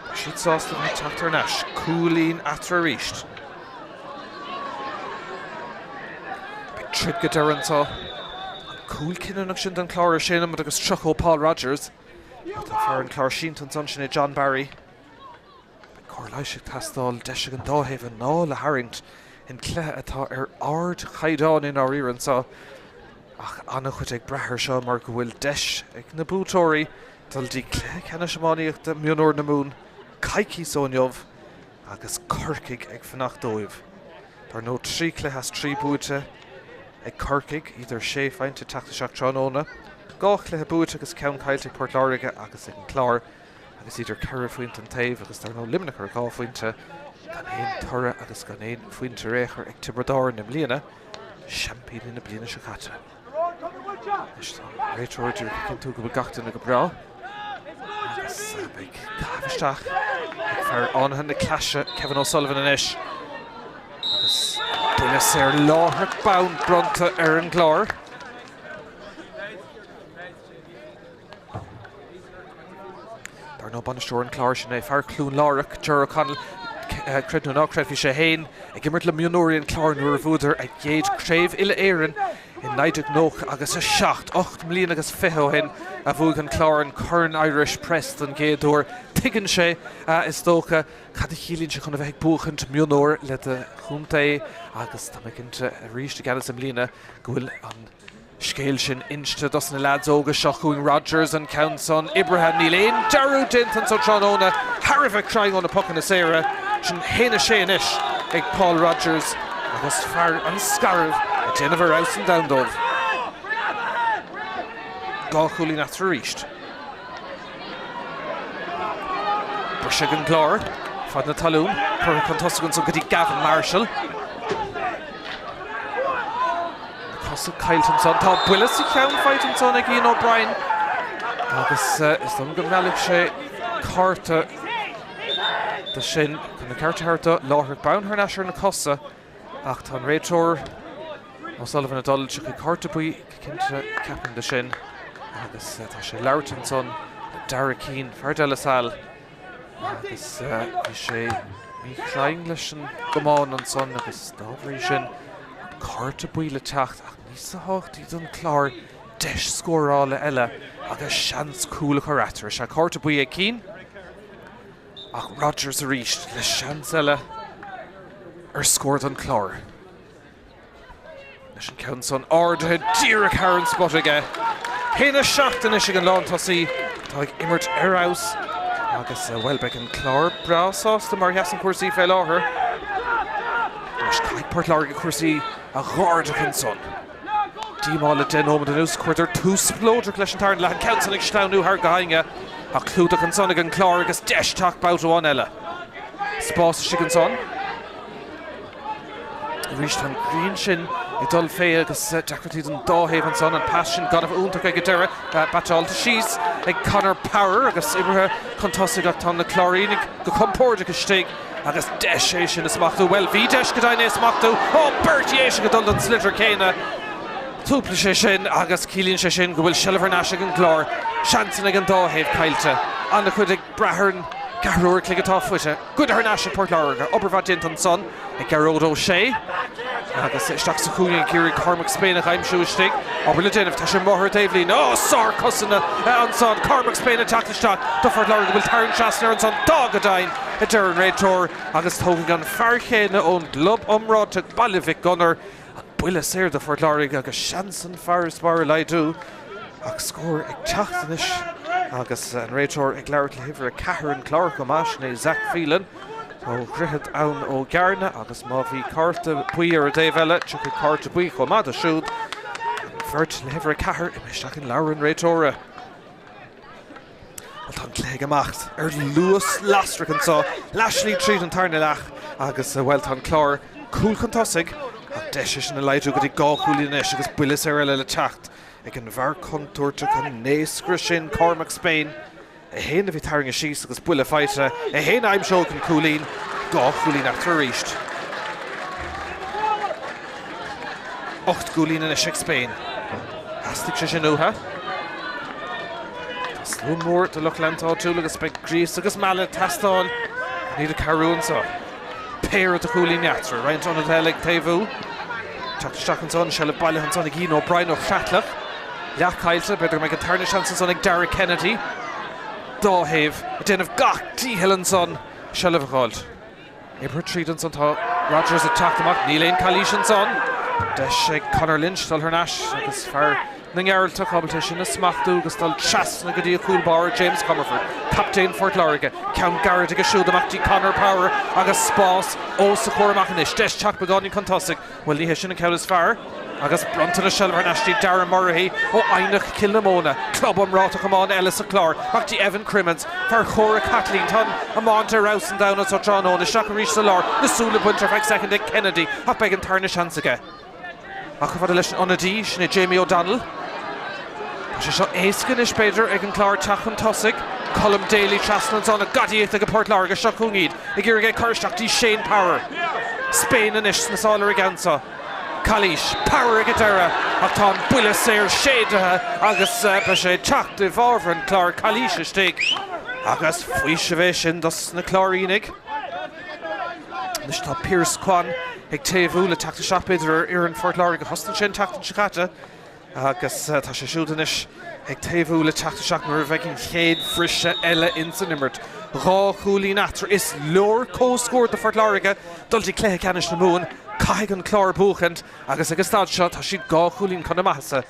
tá siad sásta bheith ag teacht thar n-ais. Cúilín eatarthu arís. Beidh troid go deireadh anseo. An cúl cinniúnach sin don Chlár ar sé nóiméad agus 30 ó Paul Rogers. Tá fear an Chláir sínte ansan, sin é John Barry. Beidh cóir leighis ag teastáil, deis ag an dá thaobh anáil a tharraingt in cluiche atá ar ardchaighdeán i ndáiríre anseo. Ach an-chuid ag brath air seo mar go bhfuil deis ag na buaiteoirí dul dtí cluiche ceannais iománaíochta mionúir na Mumhan coicíos ó inniu agus Corcaigh ag fanacht dóibh. Dar ndóigh, 3 chluiche as 3 buaite ag Corcaigh, iad ar sé phointe ag teacht isteach tráthnóna. 2 chluiche buaite agus ceann caillte ag Port Láirge agus ag an Clár agus iad ar cheithre phointe an taobh agus dar ndóigh Luimneach ar dhá phointe, gan aon toradh agus gan aon phointe ar aon chor ag Tiobraid Árann i mbliana, seaimpíní na bliana seo caite. Anois tá an réiteoir díreach ag cinntiú go bhfuil gach duine go breá agus beidh caitheamh isteach ag fear fhánaithe na Claise, Kevin O'Sullivan anois. Agus buille saor láithreach bonn bronnta ar an gClár. Dar ndóigh bainisteoir an Chláir sin é fear Chluain Lárach, Ger O'Connell, creid nó ná creid bhí sé féin ag imirt le mionúirí an Chláir nuair a bhuadar a gcéad craobh uile-Éireann i 1990 agus 7, 8 mbliana agus 20 ó shin a bhuaigh an Clár an Corn Irish Press don gcéad uair. Tuigeann sé, is dócha, cad a chiallaíonn sé chun a bheith ag buachaint mionúir le do chontae agus tá mé cinnte arís i gceannas i mbliana go bhfuil an scéal sin inste dos na leaids óga seo chugainn. Rogers an ceann san oibrithe. Níl aon dearúd déanta anso tráthnóna. Thar a bheith cruinn ó na pocanna saora. Sin 1-6 anois ag Paul Rogers agus fear an Scairbh ag déanamh ar fheabhas an domhain dóibh. Dhá chúilín eatarthu arís. Briseadh an gClár fad na talún, curtha chun tosaigh ansan go dtí Gavin Marshall. Na cosa caillte ansan. Tá buille sa cheann faighte ansan ag Ian O'Brien agus is dóigh go meallfaidh sé cárta de sin chun na cearta a thabhairt dó. Láithreach bonn thar n-ais ar na cosa ach tá an réiteoir O'Sullivan ag dul chuig cárta buí go cinnte ceapaim de sin agus tá sé ag labhairt ansan le Darragh Keane, fear De La Salle. Agus bhí sé míchruinn leis an gcamán ansan agus dá bhrí sin an cárta buí le teacht ach níos tábhachtaí don Chlár deis scórála eile agus seans cúl a chur eatarthu. Sea, cárta buí ag Keane ach Rogers arís le seans eile ar scór don Chlár. Leis an ceann san ardaithe díreach thar an spota aige. 1-7 anois ag an lántosaí atá ag imirt ar fheabhas agus, bhuel, beidh an Clár breá sásta mar a sheasann cúrsaí fé láthair. Anois caithfidh Port Láirge cúrsaí a dh'ardach ansan. Díomá le 10 nóiméad anuas, chuireadar tús spleodrach leis an tarna leath, an ceann san ag sleamhnú thar go hinge ach clúdach ansan ag an Clár agus deis teacht babhta amháin eile. Spás istigh ansan. Arís tá an ghrian sin ag dul fé agus deacrachtaí don dá thaobh ansan. An pas sin gan a bheith iontach ag an deireadh. Baiteáilte síos ag Conor Power agus imeartha chun tosaigh ach tá na Cláirínigh go compordach istigh agus deis é sin a smachtú. Bhuel, bhí deis go deimhin é a smachtú. Ó, beirt Dhéiseach ag dul don sliotar céanna. Chúpla sé sin agus ciallaíonn sé sin go bhfuil seilbh thar n-ais ag an gClár. Seansanna ag an dá thaobh caillte. An-chuid ag brath ar an gceathrú uair an chloig atá faighte. Goidte thar n-ais ag Port Láirge. Obair mhaith déanta ansan ag Gearóid Ó Sé agus isteach sa chúinne ag iarraidh Cormac Spain a aimsiú istigh. Obair le déanamh. Tá sé amuigh ar an taobhlíne. Ó, sár-chosanna ansan. Cormac Spain ag teacht isteach do Phort Láirge. Bhfuil tarraingt trasna air ansan? Tá go deimhin, a deir an réiteoir agus tógfaidh an fear chéanna ón gclub iomráiteach Baile Mhic Gonair An buille saor do Phort Láirge agus seans an farasbarr a laghdú ach scór ag teacht anois agus an réiteoir ag labhairt le huimhir 4 an Chláir chomh maith, sin é Zach Phelan ó Dhroichead Abhann ó gCearna agus má bhí cárta buí ar an dtaobh eile, tiocfaidh cárta buí chomh maith dó siúd. An bheirt le huimhir 4 imithe isteach in leabhar an réiteora. Bhuel, tá an cluiche ag imeacht ar luas lasrach anseo, leathshlí tríd an tarna leath agus, bhuel, tá an Clár cúl chun tosaigh ach deis é sin a laghdú go dtí 2 chúilín anois agus buille saor eile le teacht ag an bhfear contúirteach, an naoscaire sin, Cormac Spain. É féin a bhí tarraingthe síos agus buille faighte, é féin a aimseoidh an cúilín, 2 chúilín eatarthu arís. 8 gcúilín anois ag Spain. Theastaigh sé sin uathu. Tá slua mór de lucht leanta áitiúil agus beidh gríos agus mealladh ag teastáil chun iad a chabhrú anseo. Péire de chúilín eatarthu, roinnt ionadaithe eile ag taobhú. Teacht isteach ansan, seilbh bailithe ansan ag Ian O'Brien ó Chreatlach. Leath caillte, b'fhéidir go mbeidh an tarna seans ansan ag Dara Kennedy. Dá thaobh ag déanamh gach dícheall ansan seilbh a fháilt. Oibrithe tríd ansan tá Rogers ag teacht amach, níl aon calaois ansan. Deis ag Conor Lynch dul thar n-ais agus fear na nGearaltach ábalta é sin a smachtú agus dul trasna go dtí a chúl báire James Comerford, captaen Phort Láirge. Ceann gairid aige siúd amach dtí Conor Power agus spás os a chomhair amach anois. Deis teacht beagáinín chun tosaigh. Bhuel, ní hé sin an ceann is fearr. Agus bronntar an tseilbh thar n-ais dtí Darragh Murrihy ó Eidhneach Chill na Móna, club iomráiteach iomána eile sa Chlár, amach dtí Evan Crimmins, fear Chomhrac Chaitlín. Tá an iomáint ar fheabhas an domhan anso tráthnóna. Isteach arís sa lár, na súile bainte ar feadh soicind ag Kennedy, ach beidh an tarna seans aige. Ach chomh fada leis an ionadaí, sin é Jamie O'Donnell. Tá sé seo éasca anois, b'fhéidir, ag an gClár teacht chun tosaigh. Colm Daly trasna ansan, ach gadaíocht ag Port Láirge, seo chugainn iad. Ag iarraidh é cur isteach dtí Shane Power. Spain anois sna sála ar an gceann seo. Calaois. Power ag an deireadh ach tá an buille saor séidthe agus beidh sé ag teacht i bhfabhar an Chláir. Calaois istigh agus faoiseamh é sin dos na Cláirínigh. Anois tá Pearse Quan ag taobhú le teacht isteach b'fhéidir ar fhoireann Phort Láirge. Thosnaigh sé an tseachtain seo caite. Agus tá sé siúd anois ag taobhú le teacht isteach nuair a bheidh an chéad bhriseadh eile ins an imirt. 2 chúilín eatarthu. Is leor comhscór do Phort Láirge dul dtí cluiche ceannais na Mumhan. Caithfidh an Clár buachaint agus ag an staid seo tá siad 2 chúilín chun na maitheasa.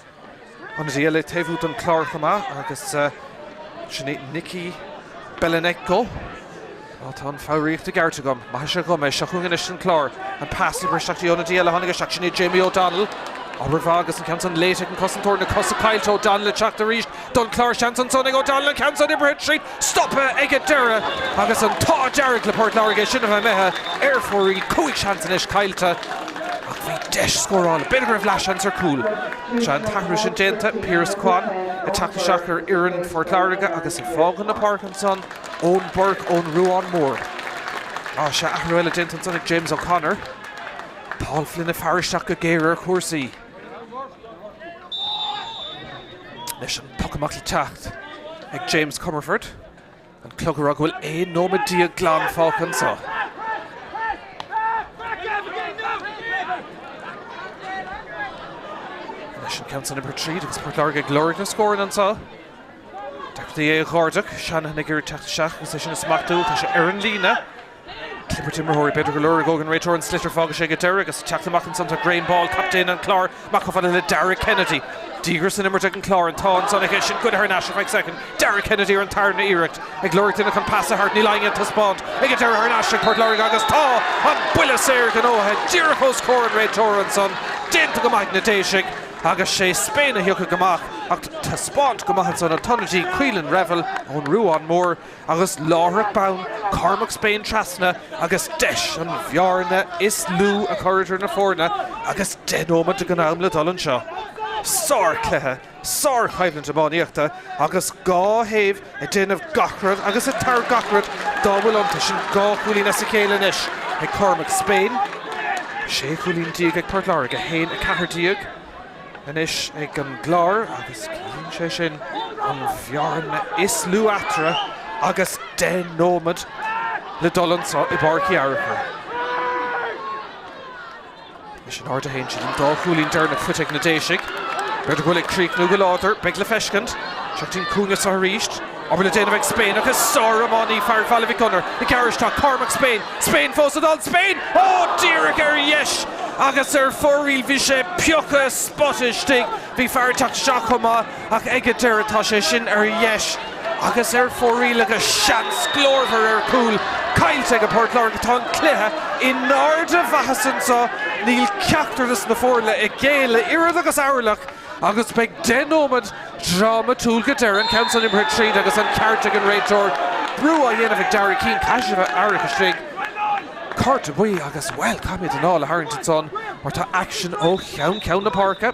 Ionadaí eile ag taobhú don Chlár chomh maith agus sin é Nicky Belenenko. Á, tá an foghraíocht i gceart agam. Maithfidh sé dhom é. Seo chugainn anois an Clár. An pas oibrithe isteach dtí ionadaí eile a tháinig isteach. Sin é Jamie O'Donnell. Obair mhaith agus an ceann san léite ag an cosantóir. Na cosa caillte. O'Donnell ag teacht arís don Chlár. Seans ansan ag O'Donnell. An ceann san oibrithe tríd. Stoptha ag an deireadh agus an t-ádh dearg le Port Láirge sin a bheith imithe ar fóraoil. 5 seans anois caillte ach bhí deis scórála. B'fhéidir go raibh leathsheans ar cúl. Sea, an t-athrú sin déanta. Piaras Quan ag teacht isteach ar fhoireann Phort Láirge agus ag fágáil na páirce ansan. Eoin Burke ón Ruán Mór. Á, sea, athrú eile déanta ansan ag James O'Connor. Paul Flynn ag faire isteach go géar ar chúrsaí. Leis an poc amach le teacht ag James Comerford. An clog ag rá go bhfuil 11 nóiméad glan fágtha anseo. Leis an ceann san oibrithe tríd agus Port Láirge ag lorg na scóranna anseo. Deacrachtaí é a dh'ardach, Shanahan ag iarraidh teacht isteach agus é sin a smachtú, tá sé ar an líne. Clibirt imreoirí, b'fhéidir go lorgódh an réiteoir an sliotar, fágfaidh sé go deireadh agus teacht amach ansan tá Graham Ball, captaen an Chláir, amach chomh fada le Darragh Kennedy. Díograis san imirt ag an Chlár, an t-ádh ansan aige sin goidte thar n-ais ar feadh soicind. Darragh Kennedy ar an tarna iarracht, ag lorg duine chun pas a thabhairt, níl éinne ag taispeáint ag an deireadh thar n-ais ag Port Láirge agus tá an buille saor gnóthaithe díreach os comhair an réiteora ansan. Déanta go maith ag na Déisigh agus sé Spain a thiocfadh amach ach taispeáint go maith ansan an t-ionadaí Caolan Revell ón Ruán Mór. Agus láithreach bonn, Cormac Spain trasna agus deis an bhearna is lú a chur idir na foirne agus 10 nóiméad den am le dul anseo. Sárchluiche, sárchoimhlint iománaíochta agus dhá thaobh ag déanamh gach rud agus ag tabhairt gach rud dá bhfuil iontu. Sin dhá chúilín as a chéile anois ag Cormac Spain. 16 chúilín ag Port Láirge, 1, 14. anois ag an gClár agus ciallaíonn sé sin an bhearna is lú eatarthu agus 10 nóiméad le dul anseo i bPáirc Uí Fhearchair. Leis an aird a théann siad an dá chúilín deireanach faighte ag na Déisigh. B'fhéidir go bhfuil ag críochnú go láidir, beidh le feiscint. Seo an cúinne seo arís. Obair le déanamh ag Spain agus sár-iománaí fear Bhaile Mhic Gonair ag gearradh isteach Cormac Spain. Spain fós ag dul, Spain! Ó, díreach ar dheis agus ar fóraoil, bhí sé pioctha spota istigh, bhí fear ag teacht isteach chomh maith ach ag an deireadh tá sé sin ar dheis agus ar fóraoil agus seans glórmhar ar chúl caillte ag Port Láirge. Tá an cluiche in airde a mhaitheasa anseo, níl ceachtar de na foirne ag géilleadh oiread agus orlach. Agus beidh 10 nóiméad drámatúil go deireadh, an ceann san imithe tríd agus an ceart ag an réiteoir. Brú á dhéanamh ag Darragh Keane, caithfidh sé a bheith aireach istigh. Cárta buí agus, bhuel, caithfimid anáil a tharraingt ansan mar tá aicsean ó cheann ceann na páirce.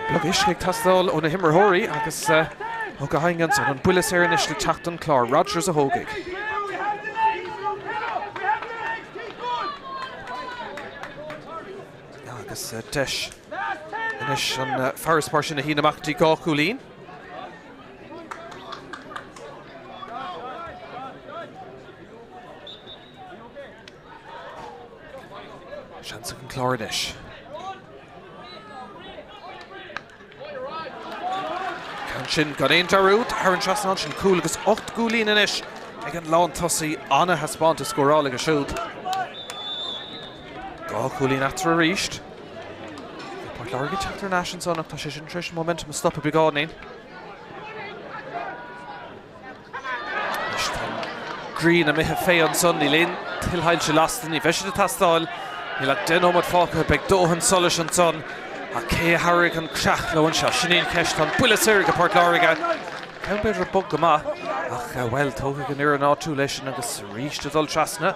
Glug uisce ag teastáil ó na himreoirí agus ó gach éinne ansan. An buille saor anois le teacht don Chlár. Rodgers a thógfaidh. Agus deis anois an farasbarr sin a shíneadh amach go dtí 2 chúilín. Seans ag an Clár anois. Ceann sin gan aon dearúd thar an trasnán sin cúl agus 8 gcúilín anois ag an lántosaí ana-thaispeántas scórála aige siúd. 2 chúilín eatarthu arís. Bhí Port Láirge ag teacht thar n-ais ansan ach tá sé sin tar éis an momentum a stopadh beagáinín. Anois tá an ghrian imithe fé ansan, níl aon tuilshoilse lasta, ní bheidh siad ag teastáil. Níl ach 10 nóiméad fágtha, beidh dóthain solais ansan. Ach cé a thabharfaidh an creach leo anseo? Sin í an cheist. Tá an buille saor ag Port Láirge. Ceann b'fhéidir bog go maith, ach bhuel, tógfaidh an fhoireann áitiúil é sin agus arís ag dul trasna.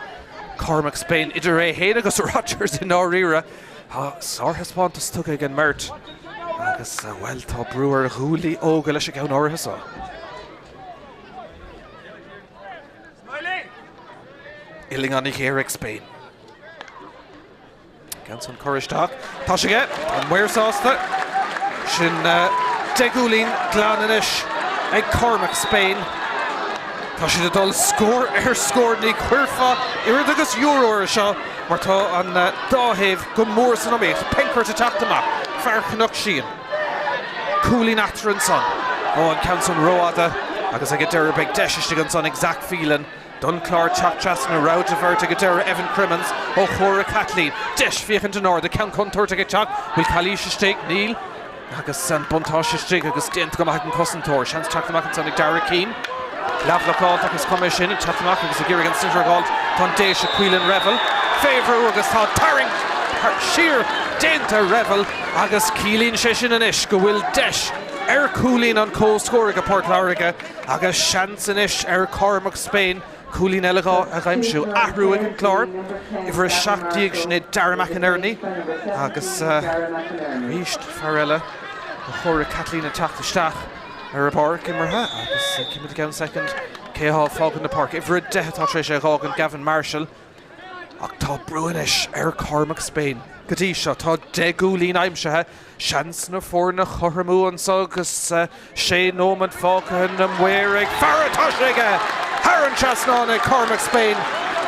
Cormac Spain idir é féin agus Rodgers i ndáiríre. Tá sárthaispeántas tugtha ag an mbeirt agus, bhuel, tá brú ar ghuaillí óga leis an gceann áirithe seo. Uillinn an-ghéar ag Spain. Ceann san curtha isteach. Tá sé aige. An maor sásta. Sin 10 gcúilín glan anois ag Cormac Spain. Tá siad ag dul scór ar scór. Ní chuirfeá oiread agus euro air seo mar tá an dá thaobh go mór san iomaíocht. Penkert ag teacht amach. Fear Chnoc Síon. Cúilín eatarthu ansan. Ó, an ceann san rófhada agus ag an deireadh beidh deis istigh ansan ag Zach Phelan don Chlár teacht trasna. Rogha de bheirt ag an deireadh Evan Crimmins ó Chomhairle Caitlín. Deis féachaint in airde. Ceann contúirteach ag teacht. Bhfuil calaois istigh? Níl. Agus an buntáiste istigh agus déanta go maith ag an cosantóir. Seans teacht amach ansan ag Darragh Keane. Leathbhlocáilte ach is cuma é sin. Ag teacht amach agus ag iarraidh an sliotar a dh'fháilt tá an Déiseach Caolan Revell. Fé bhrú agus tá tarraingt siar déanta ar Revell agus ciallaíonn sé sin anois go bhfuil deis ar chúilín an comhscór ag Port Láirge agus seans anois ar Cormac Spain Cúilín eile a dh'aimsiú. Athrú ag an gClár. Uimhir 17, sin é Darragh McInerney agus arís fear eile ó Chomhairle Caitlín ag teacht isteach ar an bpáirc imeartha agus cífimid i gceann soicind cé atá ag fágaint na páirce. Uimhir 10 atá tar éis é a dh'fhágaint, Gavin Marshall. Ach tá brú anois ar Cormac Spain. Go dtí seo tá 10 gcúilín aimsithe Seans na foirne a chothromú anso agus 6 nóiméad fágtha na maoir ag faire tá sé aige thar an trasnán ag Cormac Spain.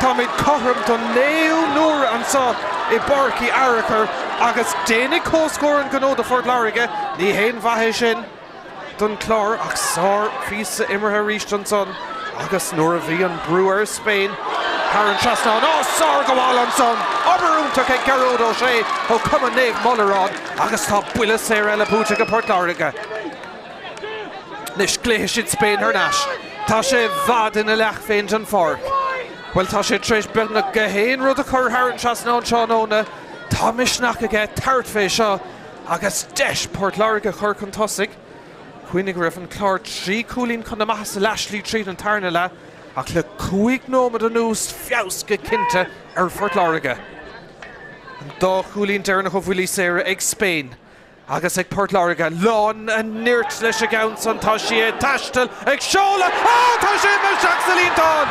Táimid cothrom don naoú n-uair anso i bPáirc Uí Fhearchair agus déanfaidh comhscór an gnó do Phort Láirge. Ní haon mhaith é sin don Chlár ach sár phíosa imeartha arís ansan agus nuair a bhí an brú ar Spain. Thar an trasnán. Á, sárghabháil ansan! Obair iontach ag Gearóid Ó Sé ó Chumann Naomh Molleran agus tá buille saor eile buaite ag Port Láirge. Anois glaofaidh siad Spain thar n-ais. Tá sé i bhfad ina leath féin den pháirc. Bhuel, tá sé tar éis beagnach gach aon rud a chur thar an trasnán tráthnóna. Tá misneach aige tabhairt fé seo agus deis Port Láirge a chur chun tosaigh. Cuimhnigh go raibh an Clár 3 chúilín chun na maitheasa leathshlí tríd an tarna leath ach le 5 nóiméad anuas feabhas go cinnte ar Phort Láirge. An dá chúilín deireanach ó bhuillí saora ag Spain. Agus ag Port Láirge, lán a nirt leis an gceann san, tá sí ag taisteal, ag seoladh, á tá sé imithe isteach sa líontán!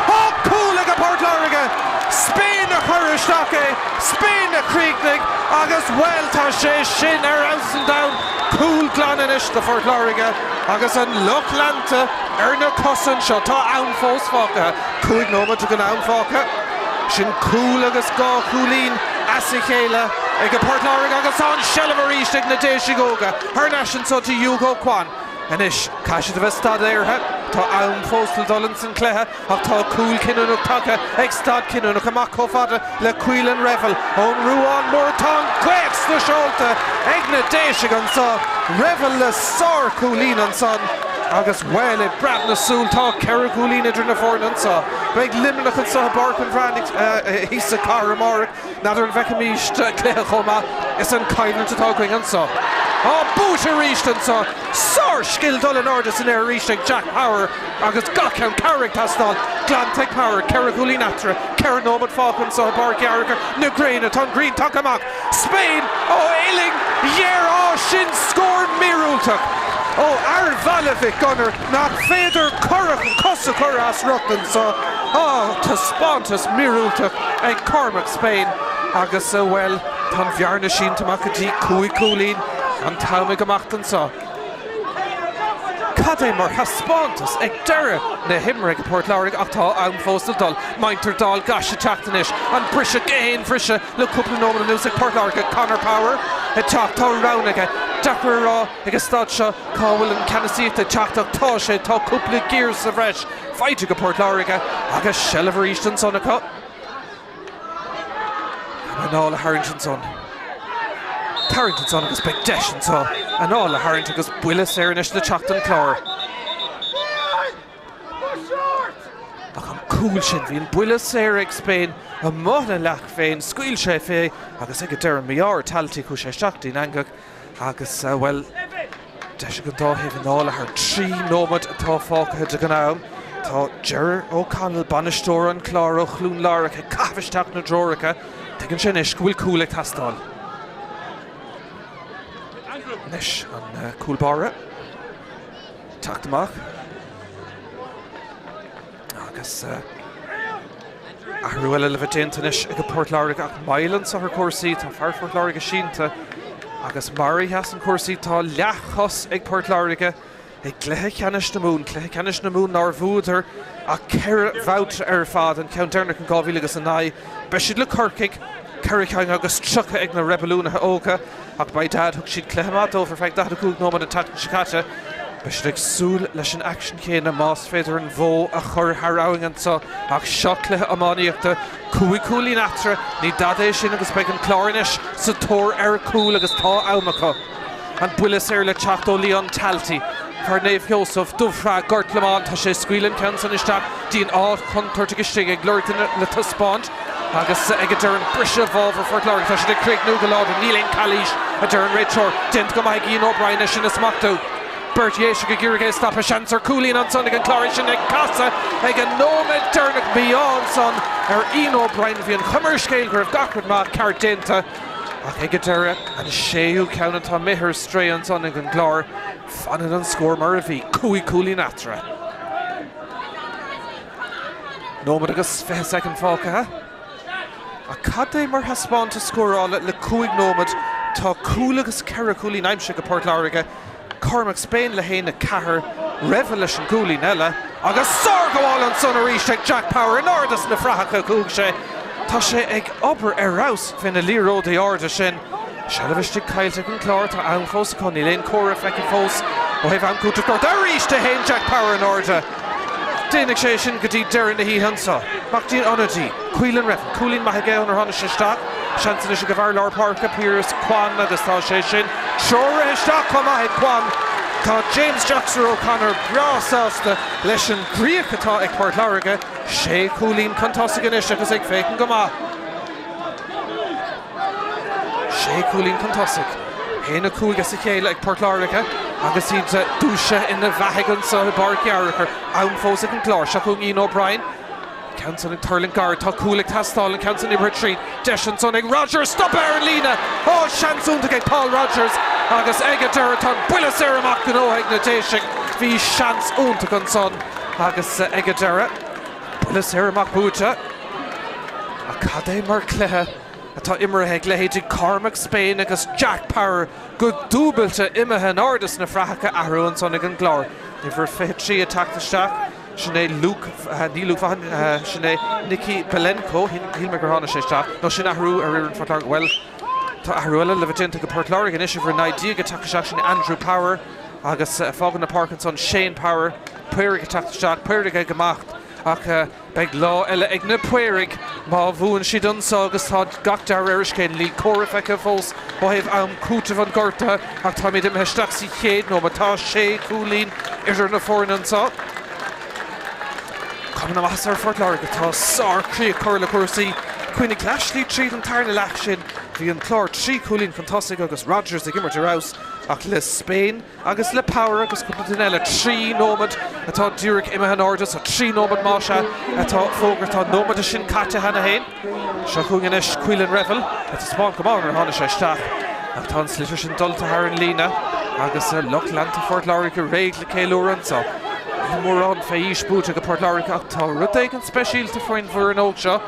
Á cúl ag Port Láirge! Spain a chuir isteach é, Spain a chríochnaigh agus bhuel tá sé sin ar fheabhas an domhan, cúl glan anois do Phort Láirge agus an lucht leanta ar na cosa anseo. Tá am fós fágtha, 5 nóiméad den am fágtha. Sin cúl agus dhá chúilín as a chéile ag Port Láirge agus tá an seilbh arís ag na Déisigh Óga. Thar n-ais anso to Hugo Quan. Anois, caithfidh siad a bheith staidéartha. Tá am fós le dul ins an cluiche ach tá cúl cinniúnach tagtha ag staid cinniúnach amach chomh fada le Caolan Revell ón Ruán Mór. Tá an ghaoth sna seolta ag na Déisigh anso. Revell le sár-chúilín ansan agus, bhuel, i bpreab na súl tá 4 chúilín idir na foirne anso. Beidh Luimneach anso i bPáirc an Bhreathnaigh thíos sa chathair amárach. N'fheadar an bhfeicfimís cluiche chomh maith is an coimhlint atá againn anso. Á, buaite arís anso! Sár-scil dul in airde san aer arís ag Jack Power agus gach ceann cabhair ag teastáil. Glanta ag Power, 4 chúilín eatarthu, 4 nóiméad fágtha anso i bPáirc Uí Fhearchair na gréine. Tá an ghrian tagtha amach. Spain ó uillinn ghéar. Á, sin scór míorúilteach ó fhear Bhaile Mhic Gonair nach féidir cos a chur as riocht anso. Á, taispeántas míorúilteach ag Cormac Spain agus, bhuel, tá an bhearna sínte amach go dtí 5 chúilín an t-am ag imeacht anso. Cad é mar thaispeántas ag deireadh na himeartha ag Port Láirge ach tá am fós le dul. Muintir Dál gCais ag teacht anois. An briseadh aon bhriseadh le cúpla nóiméad anuas ag Port Láirge. Conor Power ag teacht, tá roghanna aige. Deacair a rá ag an staid seo cá bhfuil an ceannasaíocht ag teacht ach tá sé, tá cúpla giar sa bhreis faighte ag Port Láirge agus seilbh arís ansan acu. Anáil a tharraingt ansan. Tarraingt ansan agus beidh deis anseo anáil a tharraingt agus buille saor anois le teacht don Chlár. Ach an cúl sin, bhí an buille saor ag Spain amuigh ina leath féin, scaoil sé fé agus ag an deireadh mí-ádh ar Talty, chuaigh sé isteach dtí'n eangach agus, bhuel, deis ag an dá thaobh anáil a tharraingt. 3 nóiméad atá fágtha de den am. Tá Ger O'Connell, bainisteoir an Chláir ó Chluain Lárach, ag caitheamh isteach na dtreoracha. Tuigeann sé anois go bhfuil cúl ag teastáil. Anois an cúl báire. Teacht amach agus athrú eile le bheith déanta anois ag Port Láirge ach moill anso ar chúrsaí. Tá fear Phort Láirge sínte agus mar a sheasann cúrsaí tá leathchos ag Port Láirge i gcluiche ceannais na Mumhan, cluiche ceannais na Mumhan nár bhuadar ach 4 bhabhta ar fad, an ceann deireanach in 2009. Beidh siad le Corcaigh, 4 cheann agus 30 ag na Reibiliúnaithe Óga. Ach by dad, thug siad cluiche maith dóibh ar feadh 45 nóiméad an tseachtain seo caite. Beidh siad ag súil leis an aicsean chéanna más féidir an bhó a chur thar abhainn anseo. Ach seo cluiche iománaíochta, 5 chúilín eatarthu, ní dada é sin agus beidh an Clár anois sa tóir ar chúl agus tá am acu. An buille saor le teacht ó Leon Talty. Fear Naomh Sheosamh, Dubhshraith, Gort Lomán, tá sé ag scaoileadh an ceann san isteach dtí an áit chontúirteach istigh ag lorg duine le taispeáint. Agus ag an deireadh briseadh i bhfabhar Phort Láirge. Tá siad ag críochnú go láidir. Níl aon calaois, a deir an réiteoir. Déanta go maith ag Ian O'Brien é sin a smachtú. Beirt Dhéiseach ag iarraidh é a stopadh. Seans ar chúilín ansan ag an Clár. É sin ag casadh ag an nóiméad deireanach. Mí-ádh ansan ar Ian O'Brien. Bhí an chuma ar an scéal go raibh gach rud maith ceart déanta. Ach ag an deireadh, an séú ceann atá imithe ar strae ansan ag an gClár. Fanann an scór mar a bhí, 5 chúilín eatarthu. Nóiméad agus 20 soicind fágtha. Ach cad é mar thaispeántas scórála le 5 nóiméad. Tá cúl agus 4 chúilín aimsithe ag Port Láirge. Cormac Spain le 1, 4, Revell leis an gcúilín eile. Agus sárghabháil ansan arís ag Jack Power in airde sna frathacha a chuaigh sé. Tá sé ag obair ar fheabhas fé na liathróidí arda sin. Seilbh istigh caillte ag an Clár, tá am fós acu, níl aon chomhartha feicthe fós ó thaobh am cúitimh gorta. Arís a théann Jack Power in airde. Déanfaidh sé sin go dtí deireadh na hoíche anseo. Amach dtí an ionadaí, Caolan Reville. Cúilín maith aige ónar tháinig sé isteach. Seans anois ag an bhfear lár páirce, Piaras Quan agus tá sé sin treoraithe isteach chomh maith ag Quan. Tá James Joxer O'Connor breá sásta leis an gcríoch atá ag Port Láirge. Sé chúilín chun tosaigh anois agus ag féachaint go maith. Sé chúilín chun tosaigh. 1-5 as a chéile ag Port Láirge agus iad dúisithe ina bheathaigh anseo i bPáirc Uí Fhearchair. Am fós ag an gClár. Seo chugainn Ian O'Brien. Ceann san ag tuirlingt gar. Tá cúl ag teastáil. An ceann san oibrithe tríd. Deis ansan ag Rogers. Stopadh ar an líne. Ó, seans iontach ag Paul Rogers agus ag an deireadh tá an buille saor amach gnóthaithe ag na Déisigh. Bhí seans iontach ansan agus ag an deireadh, buille saor amach buaite. Ach cad é mar chluiche atá imeartha ag leithéidí Cormac Spain agus Jack Power go dúbailte imithe in airde sna fraitheacha athrú ansan ag an gClár. Uimhir 23 ag teacht isteach, sin é Luke, ní Luke Vaughan, sin é Nicky Belenko, shíl mé gur tháinig sé isteach, nó sin athrú ar fhoireann Phort Láirge, bhuel, tá athrú eile le bheith déanta ag Port Láirge anois, uimhir 19 ag teacht isteach, sin é Andrew Power agus fágann na páirc ansan Shane Power, Paoraigh ag teacht isteach, Paoraigh ag imeacht ach. Beidh lá eile ag na Paoraigh má bhuann siad anso agus tá gach dea-réir ar an scéal. Níl comhaireamh feicthe fós ó thaobh am cúitimh an ghortaithe ach táimid imithe isteach sa chéad nóiméad. Tá sé chúilín idir na foirne anso. Cuma na maitheasa ar Phort Láirge. Tá sár-chríoch curtha le cúrsaí. Cuimhnigh leathshlí tríd an tarna leath sin bhí an Clár trí chúilín chun tosaigh agus Rogers ag imirt ar fheabhas ach le Spain Agus le Power agus cúpla duine eile, 3 nóiméad atá díreach imithe in airde, so 3 nóiméad más ea atá fógartha, tá an nóiméad sin caite cheana féin. Seo chugainn anois Caolan Reville, ag taispeáint go maith nuair a tháinig sé isteach, ach tá an sliotar sin dulta thar an líne agus lucht leanta Phort Láirge réidh le ceiliúradh anseo. Níl mórán fé aois buaite ag Port Láirge ach tá rud éigin speisialta faoin bhfoireann óg seo.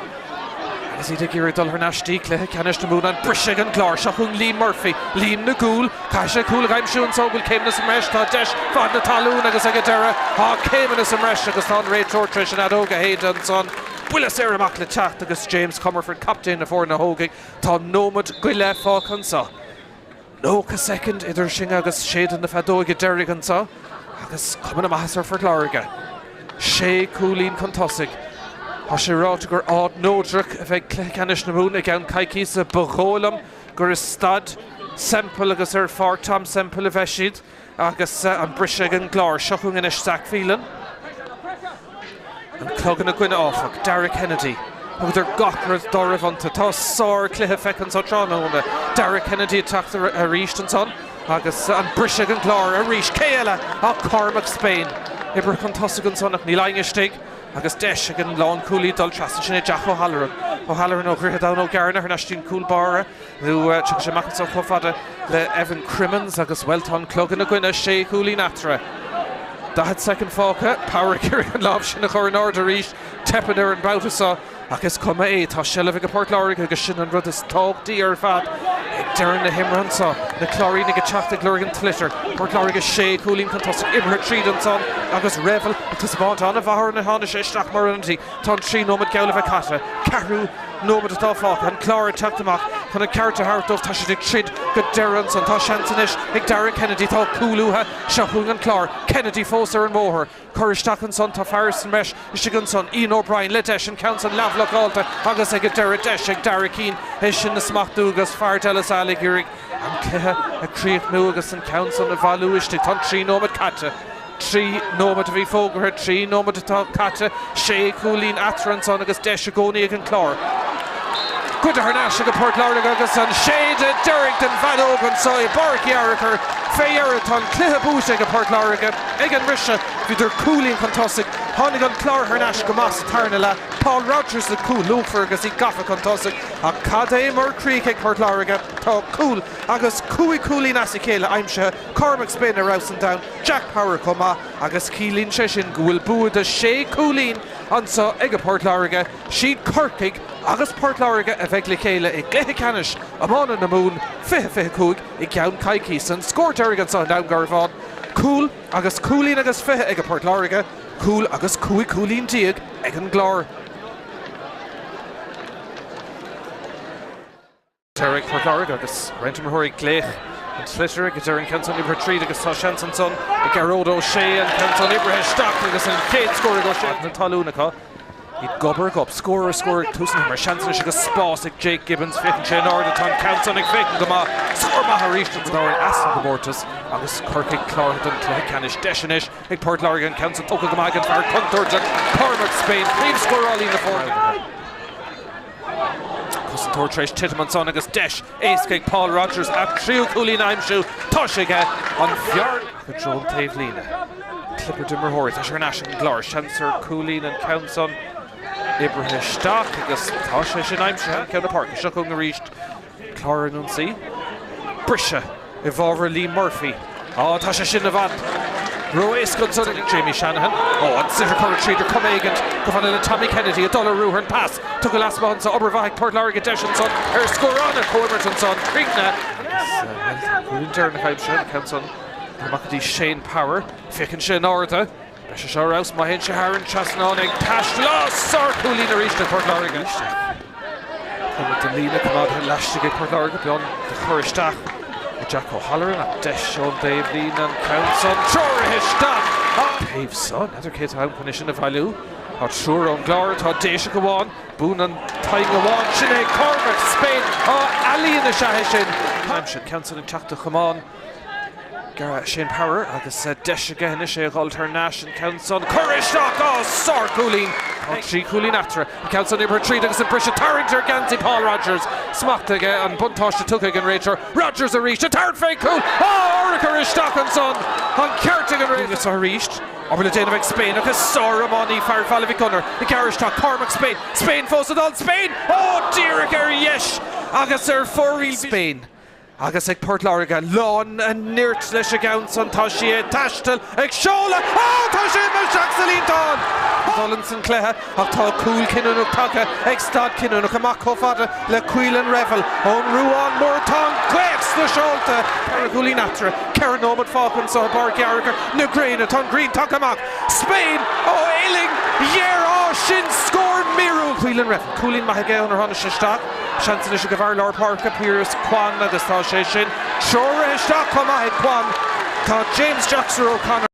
Agus iad ag iarraidh dul thar n-ais dtí cluiche ceannais na Mumhan, an briseadh ag an gClár. Seo chugainn Liam Murphy, Liam na gcúl. Caithfidh sé cúl a aimsiú anso. Bhfuil céimeanna sa mbreis? Tá deis fad na talún agus ag an deireadh tá céimeanna sa mbreis agus tá an réiteoir tar éis an fheadóg a shéideadh ansan. Buille saor amach le teacht agus James Comerford, captaen na foirne a thógfaidh. Tá nóiméad go leith fágtha anso. 90 soicind idir sin agus séideadh na feadóige deiridh anseo agus cuma na maitheasa ar Phort Láirge. Sé chúilín chun tosaigh. Tá sé ráite gur áit neodrach a bheidh cluiche ceannais na Mumhan i gceann coicíosa. Ba dhóigh liom gur i Staid Semple agus ar Pháirc Tom Semple a bheidh siad agus an briseadh ag an gClár. Seo chugainn anois Zach Phelan. An clog ina gcoinne, áfach. Darragh Kennedy. Thugadar gach rud dá raibh iontu. Tá sárchluiche feicthe anseo tráthnóna. Darragh Kennedy ag teacht arís ansan agus an briseadh ag an gClár arís. Cé eile ach Cormac Spain. Oibrithe chun tosaigh ansan ach níl éinne istigh agus deis ag an lánchúlaí dul trasna. Sin é Jack O'Halloran. O'Halloran ó Dhroichead Abhann Ó gCearna thar n-ais dtí'n cúl báire. Nó tiocfaidh sé amach anseo chomh fada le Evan Crimmins agus, bhuel, tá an clog ina gcoinne, sé chúilín eatarthu. 40 soicind fágtha, Power ag iarraidh an lámh sin a chur in airde arís, teipeann air an babhta seo ach is cuma é, tá seilbh ag Port Láirge agus sin an rud is tábhachtaí ar fad ag deireadh na himeartha anseo. Na Cláirínigh ag teacht ag lorg an tsliotair. Port Láirge sé chúilín chun tosaigh, imeartha tríd ansan agus Reville ag taispeáint an-mhaith nuair a tháinig sé isteach mar ionadaí. Tá an 3 nóiméad geall le bheith caite. Ceathrú nóiméad atá fágtha. An Clár ag teacht amach chun an ceart a thabhairt dóibh. Tá siad ag troid go deireadh ansan. Tá seans anois ag Darragh Kennedy. Tá cúl uathu. Seo chugainn an Clár. Kennedy fós ar an mbóthar. Cur isteach ansan. Tá fear sa mbreis istigh ansan. Ian O'Brien le deis. An ceann san leathbhlocáilte agus ag an deireadh deis ag Darragh Keane é sin a smachtú agus fear De La Salle ag iarraidh an cluiche a chríochnú agus an ceann san a bhailiú istigh. Tá an 3 nóiméad caite. 3 nóiméad a bhí fógartha, 3 nóiméad atá caite, sé chúilín eatarthu ansan agus deis i gcónaí ag an Clár. Goidte thar n-ais ag Port Láirge agus an séideadh deiridh den bhfeadóg anso i bPáirc Uí Fhearchair. Fé dheireadh tá an cluiche buaite ag Port Láirge. Ag an mbriseadh bhíodar cúilín chun tosaigh. Tháinig an Clár thar n-ais go maith sa tarna leath. Paul Rogers le cúl luachmhar agus iad gafa chun tosaigh. Ach cad é mar chríoch ag Port Láirge. Tá cúl agus cúig chúilín as a chéile aimsithe. Cormac Spain ar fheabhas an domhain. Jack Power chomh maith agus ciallaíonn sé sin go bhfuil bua de shé chúilín anso ag Port Láirge. Siad Corcaigh agus Port Láirge a bheidh le chéile i gcluiche ceannais iomána na Mumhan 2025 i gceann coicíosa. An scór deiridh anso i nDún Garbhán, cúl agus cúilín agus 20 ag Port Láirge, cúl agus 15 cúilín ag an gClár. Ag Port Láirge agus roinnt imreoirí ag glaoch an tsliotair ag deireadh an ceann san oibrithe tríd agus tá seans ansan ag Gearóid Ó Sé an ceann san oibrithe isteach agus an chéad scór ag Ó Sé. Na talún acu. Iad gob ar ghob, scór ar scór ag tús na himeartha. Seans anois agus spás ag Jake Gibbons. Féachann sé in airde, tá an ceann san ag féachaint go maith. Scór maith arís don Árainn as an gcomórtas agus Corcaigh cláraithe don chluiche ceannais. Deis anois ag Port Láirge an ceann san tógtha go maith ag an fear contúirteach, Cormac Spain, príomhscórálaí na foirne. Cosantóir tar éis titim ansan agus deis éasca ag Paul Rogers a thríú cúilín a aimsiú. Tá sé aige an bhearna i dtreo an taobhlíne. Clipear d'imreoirí. Tá sé thar n-ais ag an gClár. Seans ar chúilín an ceann san oibrithe isteach agus tá sé sin aimsithe. Ceann na páirce. Seo chugainn arís Clár ar an ionsaí. Briseadh i bhfabhar Liam Murphy. Á, tá sé sin i bhfad ró-éasca ansan ag Jamie Shanahan. Ó, an sliotar curtha tríd ar chuma éigint chomh fada le Tommy Kennedy ag dul ar ruathar an pas. Tugtha lasmuigh anso, obair mhaith ag Port Láirge deis ansan ar scór an-chomhimirt ansan. Críochnaithe. Agus, bhuel, tá an cúilín deireanach aimsithe, an ceann san amach go dtí Shane Power. Féachann sé in airde. Beidh sé seo ar fheabhas má théann sé thar an trasnán ag taisteal. Á, sárchúilín arís ag Port Láirge. Coimeád den líne coimeádtha laistigh ag Port Láirge. Beagán de chur isteach ag Jack O'Halloran ach deis ón dtaobhlíne an ceann san treoraithe isteach. Taobh san, n'fheadar cé atá ann chun é sin a bhailiú. Tá triúr ón gClár, tá Déiseach amháin, buann an t-aghaidh amháin, sin é Cormac Spain. Á, ealaíon is ea é sin. Aimsir an ceann san ag teacht de chamán. Shane Power agus deis aige anois é a dhul thar n-ais an ceann san curtha isteach! Á, sárchúilín! Tá trí chúilín eatarthu. An ceann san oibrithe tríd agus an briseadh tarraingthe ar gheansaí Paul Rogers. Smacht aige, an buntáiste tugtha ag an réiteoir. Rogers arís, ag tabhairt fén gcúl! Á, urchar isteach ansan! An ceart ag an réiteoir. Arís, obair le déanamh ag Spain ach is sár-iománaí fear Bhaile Mhic Gonair ag gearradh isteach Cormac Spain. Spain fós ag dul! Spain! Ó, díreach ar dheis agus ar fóraoil. Spain. Agus ag Port Láirge, lán a nirt leis an gceann san, tá sí ag taisteal, ag seoladh, á tá sé imithe isteach sa líontán! Dul ins an cluiche ach tá cúl cinniúnach tagtha ag staid cinniúnach amach chomh fada le Caolan Revell ón Ruán Mór. Tá an ghaoth sna seolta! Ceithre chúilín eatarthu, 4 nóiméad fágtha anso i bPáirc Fhearchair na gréine, tá an ghrian tagtha amach. Spain ó uillinn ghéar, á sin scór míorúilteach! Caolan Revell, cúilín maith aige ónar tháinig sé isteach. Seans anois ag an bhfear lár páirce, Piaras Quan agus tá sé sin treoraithe isteach chomh maith ag Quan. Tá James Joxer O'Connor.